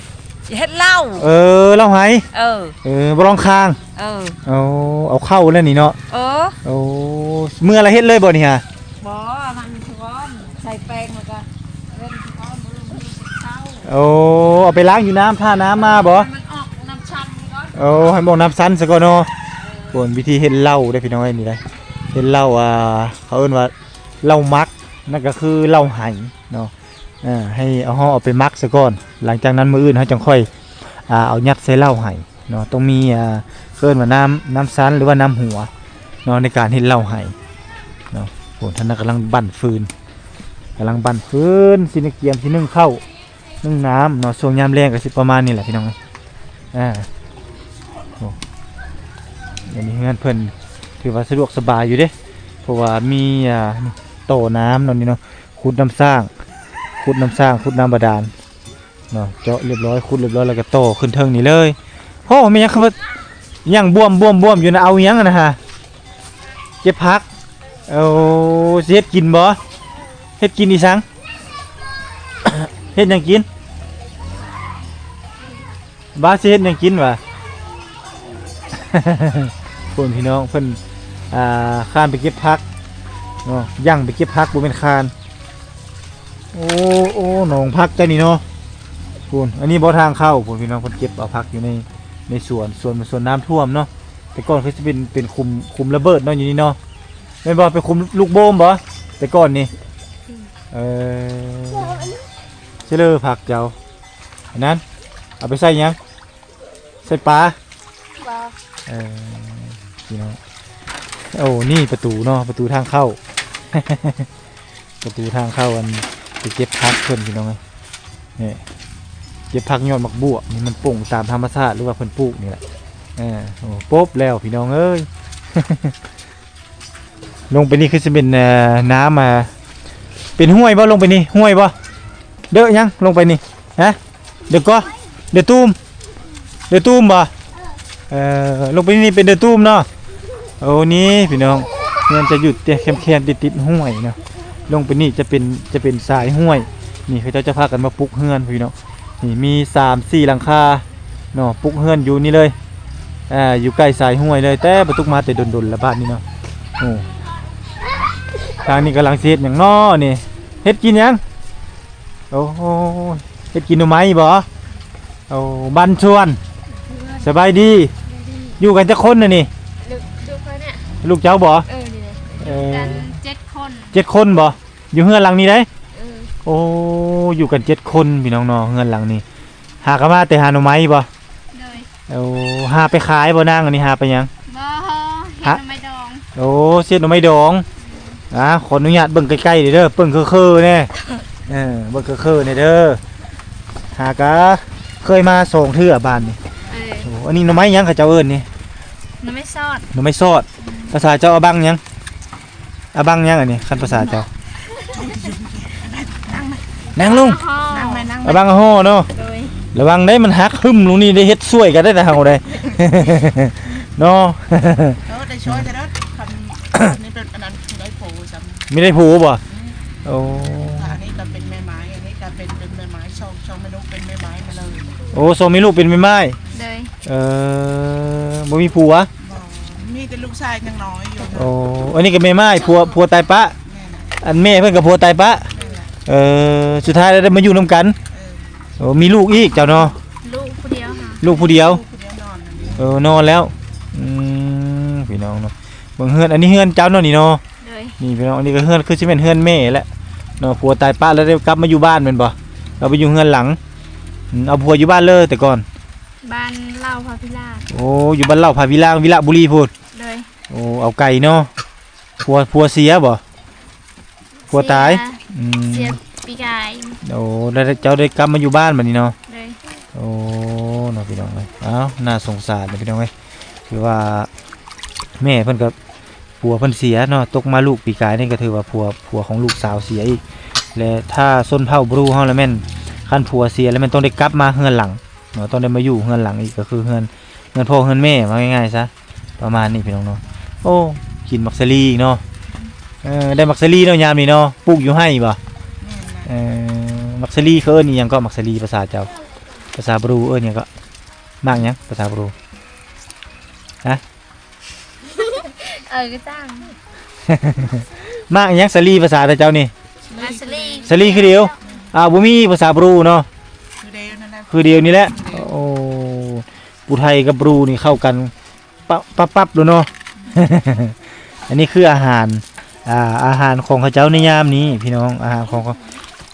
ເຮັດເຫຼົ້າ ເອີ ເຫຼົ້າໄຫ ເອີ ເອີ ບໍ່ລອງຄາງ ເອີ ໂອ້ ເອົາເຂົ້າແລ້ວນີ້ເນາະ ເອີ ໂອ້ ເມື່ອລະເຮັດເລີຍບໍ່ນີ້ຫາ? ບໍ່ ມັນຊະກ່ອນ ໃສ່ແປ້ງແລ້ວກໍເວັນຊະກ່ອນ ມື້ອື່ນເຮັດເຂົ້າ ໂອ້ ເອົາໄປລ້າງຢູ່ນ້ຳ ຖ້ານ້ຳມາບໍ່? ໃຫ້ມັນອອກນ້ຳຊັນກ່ອນ ໂອ້ ໃຫ້ມັນອອກນ້ຳຊັນຊະກ່ອນເນາະ ເອີ ໂອ້ ວິທີເຮັດເຫຼົ້າເດ້ພີ່ນ້ອງເອີຍ ນີ້ເດ້ ເຮັດເຫຼົ້າ ອ່າ ເຂົາເອີ້ນວ່າເຫຼົ້າໝັກ ນັ້ນກໍຄືເຫຼົ້າໄຫເນາະ. ເອີ ໃຫ້ເຮົາເອົາໄປໝັກຊະກ່ອນ ຫຼັງຈາກນັ້ນມື້ອື່ນເຮົາຈັ່ງຄ່ອຍ ອ່າ ເອົາຍັດໃສ່ເຫຼົ້າໄຫເນາະ ຕ້ອງມີ ອ່າ ເອີ້ນວ່ານ້ຳ ນ້ຳຊັນ ຫຼືວ່ານ້ຳຫົວເນາະ ໃນການເຮັດເຫຼົ້າໄຫເນາະ. ໂອ້ ທ່ານນັ້ນກຳລັງບັ້ນຟືນ ກຳລັງບັ້ນຟືນ ຊິໄດ້ກຽມ ຊິໜຶ້ງເຂົ້າ ໜຶ້ງນ້ຳເນາະ ຊ່ວງຍາມແລງກໍຊິປະມານນີ້ແຫຼະພີ່ນ້ອງເອີຍ. ອ່າ ໂອ້ ອັນນີ້ເຮືອນເພິ່ນຖືວ່າສະດວກສະບາຍຢູ່ເດ້ ເພາະວ່າມີ ອ່າ ຕໍ່ນ້ຳເນາະ ນີ້ເນາະ ຂຸດນ້ຳສ້າງ ຂຸດນ້ຳສ້າງ ຂຸດນ້ຳບາດານເນາະ ເຈາະລຽບຮ້ອຍ ຂຸດລຽບຮ້ອຍ ແລ້ວກໍຕໍ່ຂຶ້ນເທິງນີ້ເລີຍ. ໂອ້ ແມ່ນຫຍັງຄືວ່າຫຍັງບວມໆໆຢູ່ນະ ເອົາຫຍັງຫັ້ນນະຫາ? ເກັບຜັກ ໂອ້ ຊິເຮັດກິນບໍ່? ເຮັດກິນອີ່ສັງ? ເຮັດຫຍັງກິນ? ວ່າຊິເຮັດຫຍັງກິນຫວາ? ພຸ້ນພີ່ນ້ອງເພິ່ນ ອ່າ ຄານໄປເກັບຜັກເນາະ ຍ່າງໄປເກັບຜັກ ບໍ່ແມ່ນຄານ. ໂອ້ ໂອ້ ໜອງຜັກເຈົ້ານີ້ເນາະ ພຸ້ນ ອັນນີ້ບໍ່ທາງເຂົ້າ ພຸ້ນ ພີ່ນ້ອງ ເພິ່ນເກັບເອົາຜັກຢູ່ໃນ ໃນສວນ ສວນ ສວນນ້ຳຖ້ວມເນາະ ແຕ່ກ່ອນຄືຊິເປັນ ເປັນຂຸມ ຂຸມລະເບີດເນາະ ຢູ່ນີ້ເນາະ ແມ່ນບໍ່? ເປັນຂຸມລູກໂບມບໍ່ ແຕ່ກ່ອນນີ້? ເອີ ຊິເລີຜັກເຈົ້າ ອັນນັ້ນ ເອົາໄປໃສ່ຫຍັງ? ໃສ່ປາ ເອີ ພີ່ນ້ອງ ໂອ້ ນີ້ປະຕູເນາະ ປະຕູທາງເຂົ້າ ປະຕູທາງເຂົ້າ ອັນ ໄປເກັບຜັກເພິ່ນ ພີ່ນ້ອງເອີຍ ນີ້ ເກັບຜັກຍອດໝາກບວບ ນີ້ມັນປົ່ງຕາມທຳມະຊາດ ຫຼືວ່າເພິ່ນປູກນີ້ແຫຼະ ເອີ ໂອ້ ປົບແລ້ວ ພີ່ນ້ອງເອີຍ. ລົງໄປນີ້ຄືຊິເປັນ ເອີ ນ້ຳ ອ່າ ເປັນຫ້ວຍບໍ່? ລົງໄປນີ້ຫ້ວຍບໍ່? ເດີະຫຍັງ? ລົງໄປນີ້ ຮະ? ເດີະກໍ? ເດີະຕູມ? ເດີະຕູມບໍ່? ເອີ ລົງໄປນີ້ເປັນເດີະຕູມເນາະ. ໂອ້ ນີ້ພີ່ນ້ອງ ເຮືອນຈະຢູ່ແຄມໆ ຕິດໆ ຫ້ວຍເນາະ. ລົງໄປນີ້ຈະເປັນ ຈະເປັນຊາຍຫ້ວຍ. ນີ້ເຂົາເຈົ້າຈະພາກັນມາປຸກເຮືອນ ພີ່ນ້ອງ. ນີ້ມີສາມສີ່ຫຼັງຄາເນາະ ປຸກເຮືອນຢູ່ນີ້ເລີຍ ອ່າ ຢູ່ໃກ້ຊາຍຫ້ວຍເລີຍ ແຕ່ບໍ່ຕຸກມາແຕ່ດົນໆ ແລ້ວບາດນີ້ເນາະ. ໂອ້ ທາງນີ້ກຳລັງຊິເຮັດຫຍັງເນາະນີ້? ເຮັດກິນຫຍັງ? ໂອ້ ເຮັດກິນໜໍ່ໄມ້ບໍ? ໂອ້ ບ້ານສວນ ສະບາຍດີ. ຢູ່ກັນຈັກຄົນນະນີ້? ລູກ ລູກຂ້ອຍນະ ລູກເຈົ້າບໍ? ເອີ ນີ້ແຫຼະ ເອີ ຢູ່ກັນເຈັດຄົນ ເຈັດຄົນບໍ? ຢູ່ເຮືອນຫຼັງນີ້ໄດ໋? ເອີ ໂອ້ ຢູ່ກັນເຈັດຄົນພີ່ນ້ອງເນາະ ເຮືອນຫຼັງນີ້. ຫາກໍມາແຕ່ຫາໜໍ່ໄມ້ບໍ? ໂດຍ ໂອ້ ຫາໄປຂາຍບໍນາງ? ອັນນີ້ຫາໄປຫຍັງ? ບໍ່ ຫາ ເຮັດໜໍ່ໄມ້ດອງ. ໂອ້ ເຮັດໜໍ່ໄມ້ດອງ. ອ່າ ຂໍອະນຸຍາດເບິ່ງໃກ້ໆເດີ ເບິ່ງເຄີໆແດ່. ເອີ ເບິ່ງເຄີໆແດ່ເດີ. ຫາກະເຄີຍມາສອງເທື່ອບ້ານນີ້. ເອີ ໂອ້ ອັນນີ້ໜໍ່ໄມ້ຫຍັງເຂົາເຈົ້າເອີ້ນນີ້? ໜໍ່ໄມ້ຊອດ ໜໍ່ໄມ້ຊອດ. ພາສາເຈົ້າອາບັງຫຍັງ? ອາບັງຫຍັງອັນນີ້ ຄັນພາສາເຈົ້າ? ນັ່ງລົງ ນັ່ງໄປ ນັ່ງໄປ ອາບັງອາຫໍ່ເນາະ. ໂດຍ ລະວັງໄດ້ ມັນຫັກຫຶ້ມລົງນີ້ ໄດ້ເຮັດຊ່ວຍກັນໄດ້ນະເຮົາໄດ໋ເນາະ. ເອີ ໄດ້ຊ່ວຍກັນເດີ ຄັນນີ້ເປັນອັນນັ້ນ ໄດ້ໂພຊ້ຳ ມີໄດ້ໂພບໍ່? ອືມ ໂອ້ ອັນນີ້ກໍເປັນແມ່ໄມ້ ອັນນີ້ກໍເປັນ ເປັນແມ່ໄມ້ ສອງ ສອງແມ່ລູກເປັນແມ່ໄມ້ໝົດເລີຍ. ໂອ້ ສອງແມ່ລູກເປັນແມ່ໄມ້. ໂດຍ ເອີ ບໍ່ມີຜົວ? ບໍ່ ມີແຕ່ລູກຊາຍຍັງນ້ອຍຢູ່. ໂອ້ ອັນນີ້ກໍແມ່ໄມ້ ຜົວ ຜົວຕາຍປະ. ແມ່ນ ອັນແມ່ເພິ່ນກໍຜົວຕາຍປະ. ແມ່ນ ເອີ ສຸດທ້າຍແລ້ວໄດ້ມາຢູ່ນຳກັນ. ເອີ ໂອ້ ມີລູກອີກເຈົ້າເນາະ? ລູກຜູ້ດຽວ ລູກຜູ້ດຽວ. ເອີ ນອນແລ້ວ. ອືມ ພີ່ນ້ອງເນາະ ເບິ່ງເຮືອນ ອັນນີ້ເຮືອນເຈົ້າເນາະນີ້ເນາະ. ໂດຍ ນີ້ພີ່ນ້ອງ ອັນນີ້ກໍເຮືອນ ຄືຊິແມ່ນເຮືອນແມ່ແຫຼະເນາະ. ຜົວຕາຍປະແລ້ວ ໄດ້ກັບມາຢູ່ບ້ານແມ່ນບໍ່? ເອົາໄປຢູ່ເຮືອນຫຼັງ. ອືມ ເອົາຜົວຢູ່ບ້ານເລີຍແຕ່ກ່ອນ? ບ້ານເລົ່າພະພິລາດ. ໂອ້ ຢູ່ບ້ານເລົ່າພະພິລາດ ວິລະບູລີພຸ້ນ. ໂດຍ ໂອ້ ເອົາໄກເນາະ. ຜົວ ຜົວເສຍບໍ່? ຜົວຕາຍ. ເສຍ ອືມ ເສຍປີກາຍ. ໂອ້ ແລ້ວເຈົ້າໄດ້ກັບມາຢູ່ບ້ານບັດນີ້ເນາະ. ໂດຍ ໂອ້ ເນາະ ພີ່ນ້ອງເອີຍ. ອ້າວ ໜ້າສົງສານເນາະ ພີ່ນ້ອງເອີຍ. ຄືວ່າແມ່ເພິ່ນກໍ ຜົວເພິ່ນເສຍເນາະ ຕົກມາລູກປີກາຍນີ້ກໍຖືວ່າຜົວ ຜົວຂອງລູກສາວເສຍອີກ. ແລະ ຖ້າຊົນເຜົ່າບຣູເຮົາລະແມ່ນ ຄັນຜົວເສຍລະແມ່ນຕ້ອງໄດ້ກັບມາເຮືອນຫຼັງເນາະ ຕ້ອງໄດ້ມາຢູ່ເຮືອນຫຼັງອີກ ກໍຄືເຮືອນ ເຮືອນພໍ່ເຮືອນແມ່ ວ່າງ່າຍໆຊະ ປະມານນີ້ ພີ່ນ້ອງເນາະ. ໂອ້ ກິນໝາກສາລີອີກເນາະ. ເອີ ໄດ້ໝາກສາລີເນາະ ຍາມນີ້ເນາະ. ປູກຢູ່ໄຮ່ບໍ່? ແມ່ນລະ. ເອີ ໝາກສາລີເຂົາເອີ້ນອີ່ຫຍັງເກາະ ໝາກສາລີພາສາເຈົ້າ? ພາສາບຣູເອີ້ນຫຍັງເກາະ? ໝາກຫຍັງພາສາບຣູ? ຮະ? ເອີ ກະຈັ່ງ. ໝາກຫຍັງສາລີ ພາສາເຈົ້ານີ້? ໝາກສາລີ. ສາລີຄືດຽວ. ອ່າ ບໍ່ມີພາສາບຣູເນາະ. ຄືດຽວນັ້ນແຫຼະ. ຄືດຽວນີ້ແຫຼະ. ໂອ້ ຜູ້ໄທກັບບຣູນີ້ເຂົ້າກັນ ປັບ ປັບ ປັບໂລດເນາະ. ອັນນີ້ຄືອາຫານ ອ່າ ອາຫານຂອງເຂົາເຈົ້າໃນຍາມນີ້ພີ່ນ້ອງ. ອາຫານຂອງ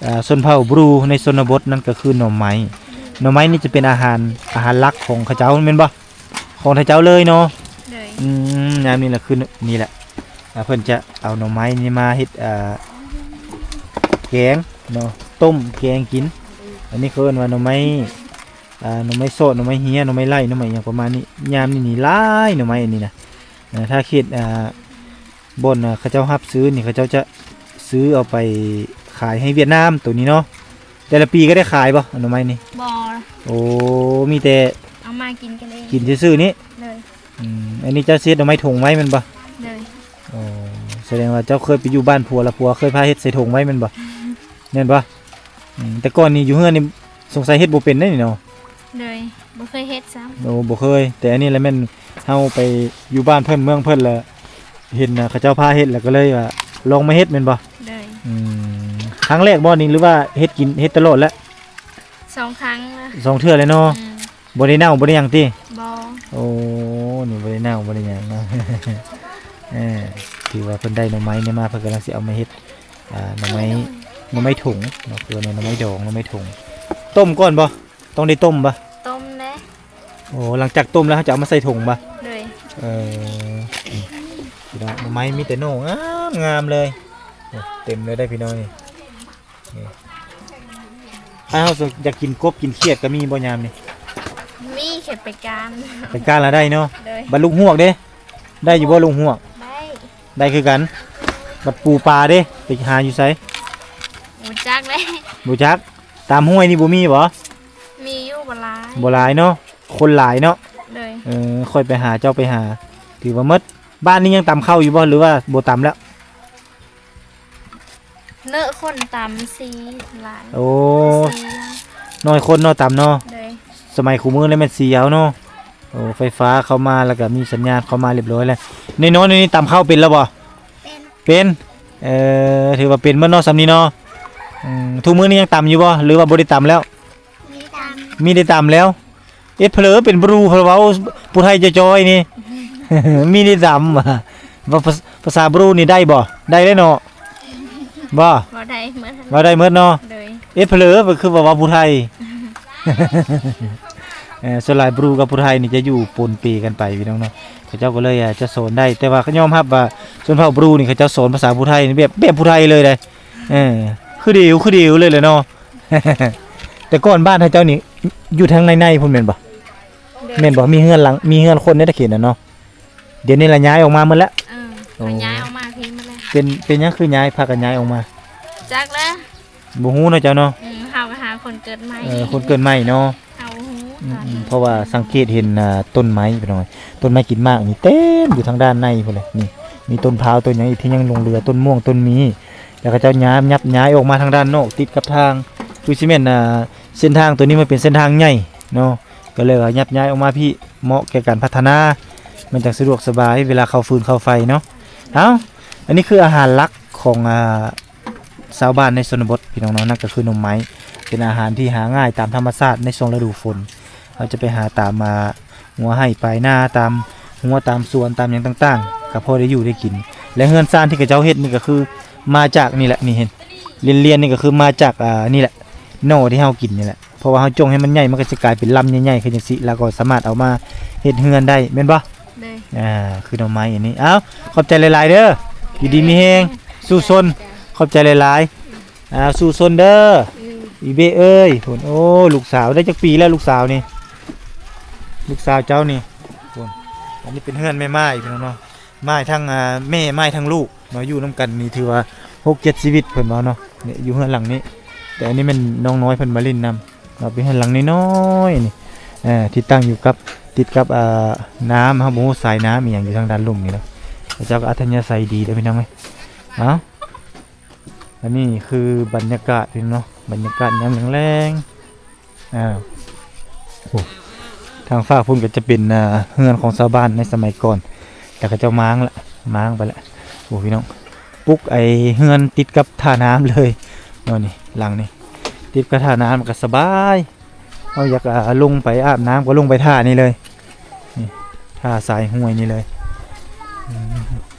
ເອີ ຊົນເຜົ່າບຣູໃນຊົນນະບົດນັ້ນກໍຄືໜໍ່ໄມ້. ໜໍ່ໄມ້ນີ້ຈະເປັນອາຫານ ອາຫານຫຼັກຂອງເຂົາເຈົ້າແມ່ນບໍ່? ຂອງເຂົາເຈົ້າເລີຍເນາະ. ໂດຍ. ອືມ ຍາມນີ້ລະຄື ນີ້ແຫຼະ ອ່າ ເພິ່ນຈະເອົາໜໍ່ໄມ້ນີ້ມາເຮັດ ອ່າ ແກງເນາະ ຕົ້ມແກງກິນ. ອັນນີ້ເຂົາເອີ້ນວ່າໜໍ່ໄມ້ ອ່າ ໜໍ່ໄມ້ຊອດ ໜໍ່ໄມ້ເຮຍ ໜໍ່ໄມ້ໄລ່ ໜໍ່ໄມ້ຫຍັງປະມານນີ້. ຍາມນີ້ນີ້ຫຼາຍໜໍ່ໄມ້ອັນນີ້ນະ. ອ່າ ຖ້າເຂດ ອ່າ ບ່ອນ ອ່າ ເຂົາເຈົ້າຮັບຊື້ນີ້ ເຂົາເຈົ້າຈະຊື້ເອົາໄປຂາຍໃຫ້ຫວຽດນາມໂຕນີ້ເນາະ. ແຕ່ລະປີກໍໄດ້ຂາຍບໍ່ ໜໍ່ໄມ້ນີ້? ບໍ່. ໂອ້ ມີແຕ່ເອົາມາກິນກັນເອງ ກິນຊື່ໆນີ້. ໂດຍ. ອືມ ອັນນີ້ເຈົ້າຊິເຮັດໜໍ່ໄມ້ຖົງໄວ້ແມ່ນບໍ່? ໂດຍ. ໂອ້ ສະແດງວ່າເຈົ້າເຄີຍໄປຢູ່ບ້ານຜົວ ແລ້ວຜົວເຄີຍພາເຮັດໃສ່ຖົງໄວ້ແມ່ນບໍ່? ແມ່ນບໍ່? ອືມ ແຕ່ກ່ອນນີ້ຢູ່ເຮືອນນີ້ສົງໄສເຮັດບໍ່ເປັນເດ້ນີ້ເນາະ. ໂດຍ. ບໍ່ເຄີຍເຮັດຊ້ຳ. ໂອ້ ບໍ່ເຄີຍ. ແຕ່ອັນນີ້ລະແມ່ນເຮົາໄປຢູ່ບ້ານເພິ່ນເມືອງເພິ່ນ ລະເຫັນເຂົາເຈົ້າພາເຮັດ ລະກໍເລີຍວ່າລອງມາເຮັດແມ່ນບໍ່? ໂດຍ. ອືມ ຄັ້ງແລກບໍ່ນີ້ ຫຼືວ່າເຮັດກິນ ເຮັດຕະຫຼອດແລ້ວ? ສອງຄັ້ງລະ. ສອງເທື່ອແລ້ວເນາະ. ອືມ ບໍ່ໄດ້ເນົ່າບໍ່ໄດ້ຫຍັງຕິ? ບໍ່. ໂອ້ ນີ້ບໍ່ໄດ້ເນົ່າບໍ່ໄດ້ຫຍັງເນາະ. ເອີ ຖືວ່າເພິ່ນໄດ້ໜໍ່ໄມ້ນີ້ມາ ເພິ່ນກຳລັງຊິເອົາມາເຮັດ ອ່າ ໜໍ່ໄມ້ ໜໍ່ໄມ້ຖົງເນາະ ຄືວ່າໜໍ່ໄມ້ດອງ ໜໍ່ໄມ້ຖົງ. ຕົ້ມກ່ອນບໍ່? ຕ້ອງໄດ້ຕົ້ມບໍ່? ຕົ້ມແດ່. ໂອ້ ຫຼັງຈາກຕົ້ມແລ້ວເຮົາຈະເອົາມາໃສ່ຖົງບໍ່? ໂດຍ. ເອີ ພີ່ນ້ອງ ໜໍ່ໄມ້ມີແຕ່ໜໍ່ງາມໆເລີຍ. ໂອ້ ເຕັມເລີຍໄດ໋ພີ່ນ້ອງນີ້. ນີ້ ຖ້າເຮົາຢາກກິນກົບກິນຂຽດກໍມີບໍ່ຍາມນີ້? ມີ ຂຽດໄປການ ໄປການລະໄດ້ເນາະ. ໂດຍ. ບັດລູກຮວກເດ້ ໄດ້ຢູ່ບໍ່ລູກຮວກ? ໄດ້ ໄດ້ຄືກັນ. ບັດປູປາເດ້ ໄປຫາຢູ່ໃສ? ບໍ່ຈັກເດ້. ບໍ່ຈັກ. ຕາມຫ້ວຍນີ້ບໍ່ມີບໍ່? ມີຢູ່ ບໍ່ຫຼາຍ ບໍ່ຫຼາຍເນາະ ຄົນຫຼາຍເນາະ. ໂດຍ. ເອີ ຂ້ອຍໄປຫາ ເຈົ້າໄປຫາ ຖືວ່າໝົດ. ບ້ານນີ້ຍັງຕຳເຂົ້າຢູ່ບໍ່ ຫຼືວ່າບໍ່ຕຳແລ້ວ? ເນີ ຄົນຕຳສີ່ຫຼາຍ. ໂອ້ ສີ່ ນ້ອຍຄົນເນາະຕຳເນາະ. ໂດຍ. ສະໄໝຄູ່ມື້ນີ້ແມ່ນສີ່ເອົາເນາະ. ໂອ້ ໄຟຟ້າເຂົ້າມາ ແລ້ວກໍມີສັນຍານເຂົ້າມາລຽບຮ້ອຍແລ້ວ. ນ້ອຍໆນີ້ຕຳເຂົ້າເປັນແລ້ວບໍ່? ເປັນ ເປັນ. ເອີ ຖືວ່າເປັນໝົດເນາະ ສ່ຳນີ້ເນາະ. ອືມ ທຸກມື້ນີ້ຍັງຕຳຢູ່ບໍ່ ຫຼືວ່າບໍ່ໄດ້ຕຳແລ້ວ? ມີຕຳ ມີໄດ້ຕຳແລ້ວ. ເອັດເຜລີເປັນບຣູ ເພິ່ນເວົ້າຜູ້ໄທຈະຈ່ອຍນີ້ ມີໄດ້ຕຳ. ວ່າພາ ພາສາບຣູນີ້ໄດ້ບໍ່? ໄດ້ເດ້ເນາະ. ບໍ່? ເວົ້າໄດ້ໝົດ ເວົ້າໄດ້ໝົດເນາະ. ໂດຍ. ເອັດເຜລີຄືວ່າເວົ້າຜູ້ໄທ. ເອີ ສ່ວນຫຼາຍບຣູກັບຜູ້ໄທນີ້ຈະຢູ່ປົນເປກັນໄປພີ່ນ້ອງເນາະ. ເຂົາເຈົ້າກໍເລີຍ ອ່າ ຈະສອນໄດ້ ແຕ່ວ່າກໍຍອມຮັບວ່າຊົນເຜົ່າບຣູນີ້ ເຂົາເຈົ້າສອນພາສາຜູ້ໄທນີ້ແບບ ແບບຜູ້ໄທເລີຍໄດ໋. ເອີ ຄືດຽວ ຄືດຽວເລີຍແຫຼະເນາະ. ແຕ່ກ່ອນບ້ານເຮົາເຈົ້ານີ້ຢູ່ທາງໃນໆພຸ້ນແມ່ນບໍ່? ໂດຍ. ແມ່ນບໍ່? ມີເຮືອນຫຼັງ ມີເຮືອນຄົນໃນຕະເຂດນັ້ນເນາະ. ດຽວນີ້ລະຍ້າຍອອກມາໝົດແລ້ວ. ເອີ ໂອ້ ເຂົາຍ້າຍອອກມາພີ້ໝົດແລ້ວ. ເປັນ ເປັນຫຍັງຄືຍ້າຍ ພາກັນຍ້າຍອອກມາ? ຈັກແຫຼະ ບໍ່ຮູ້ເນາະເຈົ້າເນາະ. ອືມ ເຮົາກໍຫາຄົນເກີດໃໝ່. ເອີ ຄົນເກີດໃໝ່ເນາະ. ເຮົາບໍ່ຮູ້ ອືມ ຕອນນີ້ ອືມ ເພາະວ່າສັງເກດເຫັນ ອ່າ ຕົ້ນໄມ້ພີ່ນ້ອງ ຕົ້ນໄມ້ກິນໝາກນີ້ເຕັມຢູ່ທາງດ້ານໃນພຸ້ນແຫຼະ. ນີ້ ມີຕົ້ນພ້າວ ຕົ້ນຫຍັງອີກທີ່ຍັງຫຼົງເຫຼືອ ຕົ້ນມ່ວງ ຕົ້ນມີ້ ແລ້ວເຂົາເຈົ້າຍ້າຍ ຍັບຍ້າຍອອກມາທາງດ້ານນອກ ຕິດກັບທາງ ຄືຊິແມ່ນ ອ່າ ເສັ້ນທາງໂຕນີ້ມັນເປັນເສັ້ນທາງໃຫຍ່ເນາະ ກໍເລີຍວ່າຍັບຍ້າຍອອກມາພີ້ ເໝາະແກ່ການພັດທະນາ ມັນຈັ່ງສະດວກສະບາຍເວລາເຂົ້າຟືນເຂົ້າໄຟເນາະ. ເອົ້າ ອັນນີ້ຄືອາຫານຫຼັກຂອງ ອ່າ ຊາວບ້ານໃນຊົນນະບົດພີ່ນ້ອງເນາະ ນັ້ນກໍຄືໜໍ່ໄມ້ ເປັນອາຫານທີ່ຫາງ່າຍຕາມທຳມະຊາດໃນຊ່ວງລະດູຝົນ. ເຮົາຈະໄປຫາຕາມ ອ່າ ຫົວໄຮ່ປາຍນາ ຕາມຮົ້ວຕາມສວນ ຕາມຫຍັງຕ່າງໆ ກໍພໍໄດ້ຢູ່ໄດ້ກິນ. ແລະ ເຮືອນຊານທີ່ເຂົາເຈົ້າເຮັດນີ້ກໍຄືມາຈາກນີ້ແຫຼະ ນີ້ເຫັນລຽນໆນີ້ກໍຄືມາຈາກ ອ່າ ນີ້ແຫຼະ ໜໍ່ທີ່ເຮົາກິນນີ້ແຫຼະ. ເພາະວ່າເຮົາຈົ່ງໃຫ້ມັນໃຫຍ່ ມັນກໍຊິກາຍເປັນລຳໃຫຍ່ໆ ຄືຈັ່ງຊີ້ ແລ້ວກໍສາມາດເອົາມາເຮັດເຮືອນໄດ້ ແມ່ນບໍ່? ໂດຍ. ອ່າ ຄືໜໍ່ໄມ້ອັນນີ້. ເອົ້າ ຂອບໃຈຫຼາຍໆເດີ ຢູ່ດີມີແຮງ ສູ້ຊົນ. ຂອບໃຈຫຼາຍໆ. ອ່າ ສູ້ຊົນເດີ ອືມ ອີເບເອີຍ. ໂອ້ ລູກສາວໄດ້ຈັກປີແລ້ວ ລູກສາວນີ້? ລູກສາວເຈົ້ານີ້. ອັນນີ້ເປັນເຮືອນແມ່ໝ້າຍພີ່ນ້ອງເນາະ ໝ້າຍທັງ ອ່າ ແມ່ ໝ້າຍທັງລູກເນາະ ຢູ່ນຳກັນນີ້ຖືວ່າຫົກເຈັດຊີວິດເພິ່ນວ່າເນາະ ຢູ່ເຮືອນຫຼັງນີ້. ແຕ່ອັນນີ້ແມ່ນນ້ອງນ້ອຍເພິ່ນມາຫຼິ້ນນຳ. ເນາະ ເປັນເຮືອນຫຼັງນ້ອຍໆນີ້ ເອີ ທີ່ຕັ້ງຢູ່ກັບ ຕິດກັບ ອ່າ ນ້ຳ ເຮົາບໍ່ຮູ້ສາຍນ້ຳອີ່ຫຍັງຢູ່ທາງດ້ານລຸ່ມນີ້ເນາະ. ເຂົາເຈົ້າກໍອັດທະຍາໄສດີເດີພີ່ນ້ອງເອີຍ. ເອົ້າ ອັນນີ້ຄືບັນຍາກາດພີ່ນ້ອງເນາະ ບັນຍາກາດຍາມແລງໆ. ອ່າ ໂອ້ ທາງຟາກພຸ້ນກໍຈະເປັນ ອ່າ ເຮືອນຂອງຊາວບ້ານໃນສະໄໝກ່ອນ ແລ້ວເຂົາເຈົ້າມ້າງລະ ມ້າງໄປລະ. ໂອ້ ພີ່ນ້ອງ ປຸກໄອ້ເຮືອນຕິດກັບທ່ານ້ຳເລີຍເນາະ ນີ້ ຫຼັງນີ້ ຕິດກັບທ່ານ້ຳກໍສະບາຍ. ເຮົາຢາກ ອ່າ ລົງໄປອາບນ້ຳກໍລົງໄປທ່ານີ້ເລີຍ ນີ້ ທ່າສາຍຫ້ວຍນີ້ເລີຍ. ອືມ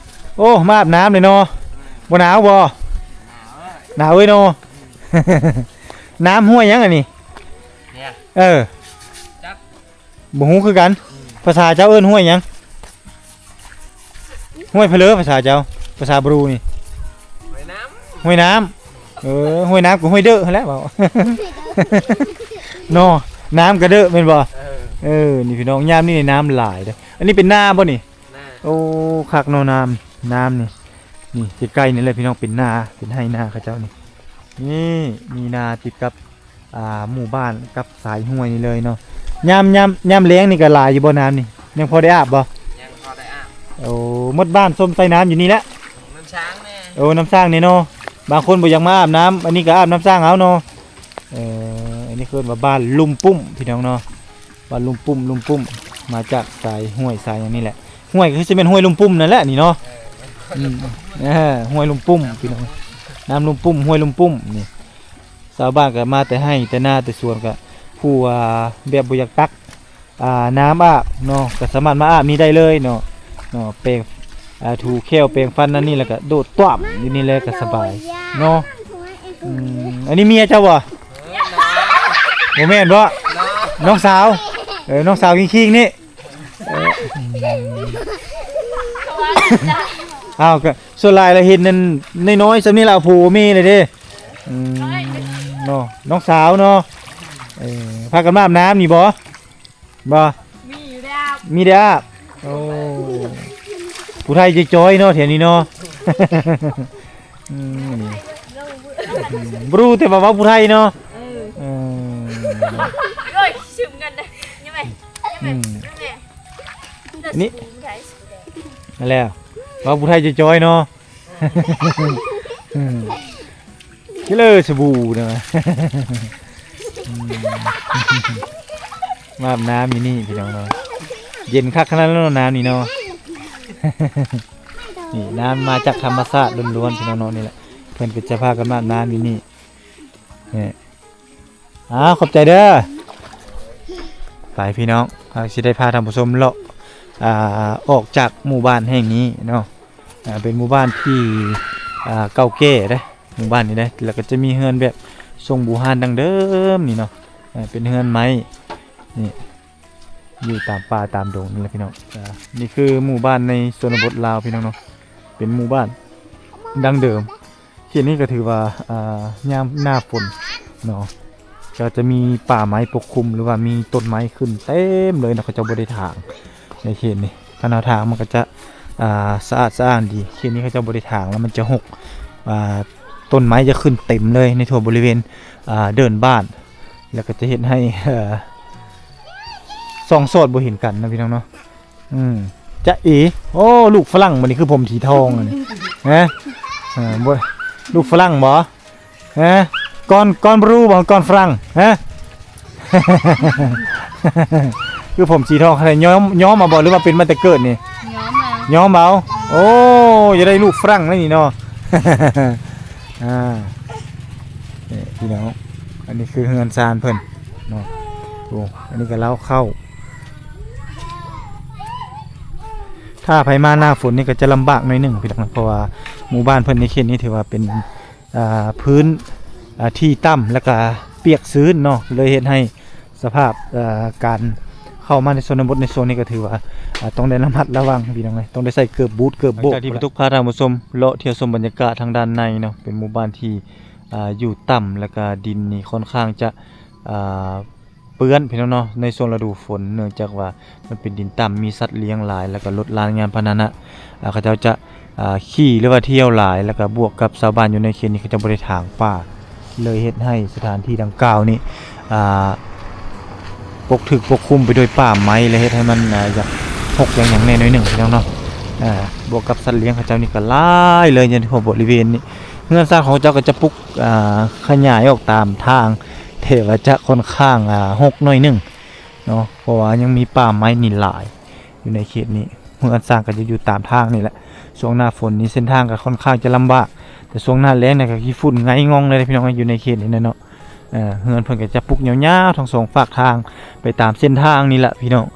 ໂອ້ ມາອາບນ້ຳເລີຍເນາະ. ບໍ່ໜາວບໍ່? ໜາວເອີຍເນາະ. ນ້ຳຫ້ວຍຫຍັງອັນນີ້? ເອີ ບໍ່ຮູ້ຄືກັນ. ພາສາເຈົ້າເອີ້ນຫ້ວຍຫຍັງ? ຫ້ວຍພະເລີ ພາສາເຈົ້າ ພາສາບຣູນີ້ ຫ້ວຍນ້ຳ ຫ້ວຍນ້ຳ. ເອີ ຫ້ວຍນ້ຳກໍຫ້ວຍເດີຫັ້ນແຫຼະເວົ້າ ເນາະ. ນ້ຳກໍເດີແມ່ນບໍ່? ເອີ ເອີ ນີ້ພີ່ນ້ອງ ຍາມນີ້ນ້ຳຫຼາຍເດ້. ອັນນີ້ເປັນນາບໍ່ນີ້? ນາ. ໂອ້ ຄັກເນາະ ນ້ຳ ນ້ຳນີ້ ນີ້ໃກ້ໆນີ້ແຫຼະພີ່ນ້ອງ ເປັນນາ ເປັນໄຮ່ນາເຂົາເຈົ້ານີ້. ນີ້ມີນາຕິດກັບ ອ່າ ໝູ່ບ້ານກັບສາຍຫ້ວຍນີ້ເລີຍເນາະ. ຍາມ ຍາມ ຍາມແລ້ງນີ້ກໍຫຼາຍຢູ່ບໍ່ນ້ຳນີ້? ຍັງພໍໄດ້ອາບບໍ່? ຍັງພໍໄດ້ອາບ. ໂອ້ ໝົດບ້ານຊົມໃສ່ນ້ຳຢູ່ນີ້ແຫຼະ. ນ້ຳສ້າງແດ່. ໂອ້ ນ້ຳສ້າງແດ່ເນາະ. ບາງຄົນບໍ່ຢາກມາອາບນ້ຳ ອັນນີ້ກໍອາບນ້ຳສ້າງເອົາເນາະ. ເອີ ອັນນີ້ເອີ້ນວ່າບ້ານລຸ່ມປຸ້ມ ພີ່ນ້ອງເນາະ. ບ້ານລຸ່ມປຸ້ມ ລຸ່ມປຸ້ມ ມາຈາກສາຍຫ້ວຍສາຍຫຍັງນີ້ແຫຼະ. ຫ້ວຍກໍຄືຊິແມ່ນຫ້ວຍລຸ່ມປຸ້ມນັ້ນແຫຼະນີ້ເນາະ. ເອີ ອືມ ເອີ ຫ້ວຍລຸ່ມປຸ້ມ ພີ່ນ້ອງ ນ້ຳລຸ່ມປຸ້ມ ຫ້ວຍລຸ່ມປຸ້ມນີ້. ຊາວບ້ານກໍມາແຕ່ໄຮ່ແຕ່ນາແຕ່ສວນ ກໍຜູ້ວ່າແບບບໍ່ຢາກຕັກ ອ່າ ນ້ຳອາບເນາະ ກໍສາມາດມາອາບນີ້ໄດ້ເລີຍເນາະ ເນາະ. ແປງ ອ່າ ຖູແຂ້ວແປງຟັນນັ້ນນີ້ ແລ້ວກໍໂດດຕ້ວມຢູ່ນີ້ແຫຼະ ກໍສະບາຍເນາະ. ອືມ ອັນນີ້ເມຍເຈົ້າບໍ່? ບໍ່ແມ່ນບໍ່? ນ້ອງສາວ. ເອີ ນ້ອງສາວຄີງໆນີ້. ເອີ ອ້າວ ກໍສ່ວນຫຼາຍລະເຫັນນັ້ນນ້ອຍໆສ່ຳນີ້ລະ ເອົາຜົວເມຍເລີຍເດ້. ອືມ ເນາະ ນ້ອງສາວເນາະ. ເອີ ພາກັນມາອາບນ້ຳນີ້ບໍ່? ບໍ່ ມີຢູ່ແລ້ວ ມີແຕ່ອາບ. ໂອ້ ຜູ້ໄທຈອຍໆເນາະ ແຖວນີ້ເນາະ. ອືມ ບໍ່ຮູ້ແຕ່ວ່າເວົ້າຜູ້ໄທເນາະ. ເອີ ເອີ ໂອ້ຍ ຊຶມກັນເດ້ ຍັງໄງ ຍັງໄງ ອືມ ນີ້ ນັ້ນແຫຼະ ເວົ້າຜູ້ໄທຈອຍໆເນາະ. ອືມ ກິເລີສະບູນະ ອືມ ມາອາບນ້ຳຢູ່ນີ້ພີ່ນ້ອງເນາະ. ເຢັນຄັກຂະໜາດນັ້ນເນາະ ນ້ຳນີ້ເນາະ. ນີ້ ນ້ຳມາຈາກທຳມະຊາດລ້ວນໆ ພີ່ນ້ອງເນາະ. ນີ້ແຫຼະ ເພິ່ນກໍຈະພາກັນມາອາບນ້ຳຢູ່ນີ້ ນີ້. ອ້າວ ຂອບໃຈເດີ. ໄປພີ່ນ້ອງ ເຮົາຊິໄດ້ພາທ່ານຜູ້ຊົມເລາະ ອ່າ ອອກຈາກໝູ່ບ້ານແຫ່ງນີ້ເນາະ. ອ່າ ເປັນໝູ່ບ້ານທີ່ ອ່າ ເກົ່າແກ່ເດ້ ໝູ່ບ້ານນີ້ເດ້. ແລ້ວກໍຈະມີເຮືອນແບບຊົງບູຮານດັ້ງເດີມນີ້ເນາະ. ອ່າ ເປັນເຮືອນໄມ້ນີ້ ຢູ່ຕາມປ່າຕາມດົງນີ້ແຫຼະພີ່ນ້ອງ. ອ່າ ນີ້ຄືໝູ່ບ້ານໃນຊົນນະບົດລາວພີ່ນ້ອງເນາະ ເປັນໝູ່ບ້ານດັ້ງເດີມ. ເຂດນີ້ກໍຖືວ່າ ອ່າ ຍາມໜ້າຝົນເນາະ ກໍຈະມີປ່າໄມ້ປົກຄຸມ ຫຼືວ່າມີຕົ້ນໄມ້ຂຶ້ນເຕັມເລີຍເນາະ. ເຂົາເຈົ້າບໍ່ໄດ້ຖາງໃນເຂດນີ້. ຄັນເຮົາຖາງມັນກໍຈະ ອ່າ ສະອາດສະອ້ານດີ. ເຂດນີ້ເຂົາເຈົ້າບໍ່ໄດ້ຖາງ ແລ້ວມັນຈະຮົກ ອ່າ ຕົ້ນໄມ້ຈະຂຶ້ນເຕັມເລີຍໃນທົ່ວບໍລິເວນ ອ່າ ເດີ່ນບ້ານ ແລ້ວກໍຈະເຮັດໃຫ້ ເອີ ສອງສອດບໍ່ເຫັນກັນນະພີ່ນ້ອງເນາະ. ອືມ ຈະເອ ໂອ້ ລູກຝຣັ່ງ ບັດນີ້ຄືຜົມສີທອງອັນນີ້ ຮະ? ເອີ ບໍ່ ລູກຝຣັ່ງບໍ່? ຮະ? ກ່ອນ ກ່ອນບຣູບໍ່ ກ່ອນຝຣັ່ງ ຮະ? ຄືຜົມສີທອງ ໃຜຍ້ອມ ຍ້ອມເອົາບໍ່ ຫຼືວ່າເປັນມາແຕ່ເກີດນີ້? ຍ້ອມເອົາ ຍ້ອມເອົາ. ໂອ້ ຢາກໄດ້ລູກຝຣັ່ງແນວນີ້ເນາະ. ອ່າ ນີ້ພີ່ນ້ອງ ອັນນີ້ຄືເຮືອນຊານເພິ່ນເນາະ. ໂອ້ ອັນນີ້ກໍເລົ້າເຂົ້າ. ຖ້າໃຜມາໜ້າຝົນນີ້ກໍຈະລຳບາກໜ້ອຍໜຶ່ງພີ່ນ້ອງ ເພາະວ່າໝູ່ບ້ານເພິ່ນໃນເຂດນີ້ຖືວ່າເປັນ ອ່າ ພື້ນ ອ່າ ທີ່ຕ່ຳ ແລ້ວກໍປຽກຊື້ນເນາະ ເລີຍເຮັດໃຫ້ສະພາບ ເອີ ການເຂົ້າມາໃນຊົນນະບົດໃນຊ່ວງນີ້ກໍຖືວ່າ ອ່າ ຕ້ອງໄດ້ລະມັດລະວັງພີ່ນ້ອງເອີຍ. ຕ້ອງໄດ້ໃສ່ເກີບບູດເກີບໂບກ. ຫຼັງຈາກທີ່ປະຕຸກພາທ່ານຜູ້ຊົມເລາະທ່ຽວຊົມບັນຍາກາດທາງດ້ານໃນເນາະ ເປັນໝູ່ບ້ານທີ່ ອ່າ ຢູ່ຕ່ຳ ແລ້ວກໍດິນນີ້ຄ່ອນຂ້າງຈະ ອ່າ ເປື້ອນພີ່ນ້ອງເນາະ ໃນຊ່ວງລະດູຝົນ ເນື່ອງຈາກວ່າມັນເປັນດິນຕ່ຳ ມີສັດລ້ຽງຫຼາຍ ແລ້ວກໍລົດລາງຍານພາຫະນະ ອ່າ ເຂົາເຈົ້າຈະ ອ່າ ຂີ່ ຫຼືວ່າທ່ຽວຫຼາຍ ແລ້ວກໍບວກກັບຊາວບ້ານຢູ່ໃນເຂດນີ້ ເຂົາເຈົ້າບໍ່ໄດ້ຖາງປ່າ ເລີຍເຮັດໃຫ້ສະຖານທີ່ດັ່ງກ່າວນີ້ ອ່າ ປົກຖືກປົກຄຸມໄປດ້ວຍປ່າໄມ້ ແລະ ເຮັດໃຫ້ມັນ ອ່າ ຢາກຮົກຢາກຫຍັງແດ່ໜ້ອຍໜຶ່ງພີ່ນ້ອງເນາະ. ອ່າ ບວກກັບສັດລ້ຽງເຂົາເຈົ້ານີ້ກໍຫຼາຍເລີຍ ຢູ່ທົ່ວບໍລິເວນນີ້. ເຮືອນຊານຂອງເຂົາເຈົ້າກໍຈະປຸກ ອ່າ ຂະຫຍາຍອອກຕາມທາງ ແຕ່ວ່າຈະຄ່ອນຂ້າງ ອ່າ ຮົກໜ້ອຍໜຶ່ງ ເນາະ ເພາະວ່າຍັງມີປ່າໄມ້ນີ້ຫຼາຍຢູ່ໃນເຂດນີ້. ເຮືອນຊ່າງກໍຈະຢູ່ຕາມທາງນີ້ແຫຼະ. ຊ່ວງໜ້າຝົນນີ້ເສັ້ນທາງກໍຄ່ອນຂ້າງຈະລຳບາກ, ແຕ່ຊ່ວງໜ້າແລ້ງນີ້ກໍຂີ້ຝຸ່ນໄງ່ອງເລີຍພີ່ນ້ອງ ຢູ່ໃນເຂດນີ້ນະເນາະ. ເອີ ເຮືອນເພິ່ນກໍຈະປຸກຍາວໆທັງສອງຟາກທາງໄປຕາມເສັ້ນທາງນີ້ແຫຼະພີ່ນ້ອງ.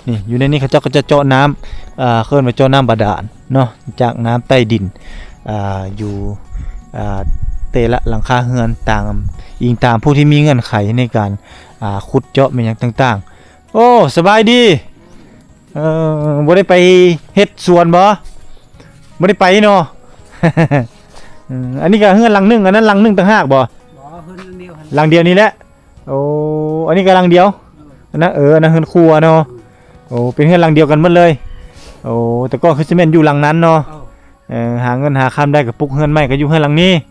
ນີ້ ຢູ່ໃນນີ້ເຂົາເຈົ້າກໍຈະເຈາະນ້ຳ ເອີ ເອີ້ນວ່າເຈາະນ້ຳບາດານເນາະ ຈາກນ້ຳໃຕ້ດິນ ອ່າ ຢູ່ ອ່າ ແຕ່ລະຫຼັງຄາເຮືອນ ຕາມ ອີງຕາມຜູ້ທີ່ມີເງື່ອນໄຂໃນການ ອ່າ ຂຸດເຈາະແມ່ນຫຍັງຕ່າງໆ. ໂອ້ ສະບາຍດີ. ເອີ ບໍ່ໄດ້ໄປເຮັດສວນບໍ່? ບໍ່ໄດ້ໄປເນາະ. ເອີ ອັນນີ້ກໍເຮືອນຫຼັງໜຶ່ງ ອັນນັ້ນຫຼັງໜຶ່ງຕ່າງຫາກບໍ່? ບໍ່ ເຮືອນຫຼັງດຽວຫັ້ນ ຫຼັງດຽວນີ້ແຫຼະ. ໂອ້ ອັນນີ້ກໍຫຼັງດຽວ. ເອີ ອັນນັ້ນ ເອີ ອັນນັ້ນເຮືອນຄົວເນາະ. ອືມ ໂອ້ ເປັນເຮືອນຫຼັງດຽວກັນໝົດເລີຍ. ໂອ້ ແຕ່ກ່ອນຄືຊິແມ່ນຢູ່ຫຼັງນັ້ນເນາະ. ເອີ ເອີ ຫາເງິນຫາຄຳໄດ້ກໍປຸກເຮືອນໃໝ່ ກໍຢູ່ເຮືອນຫຼັງນີ້. ອືມ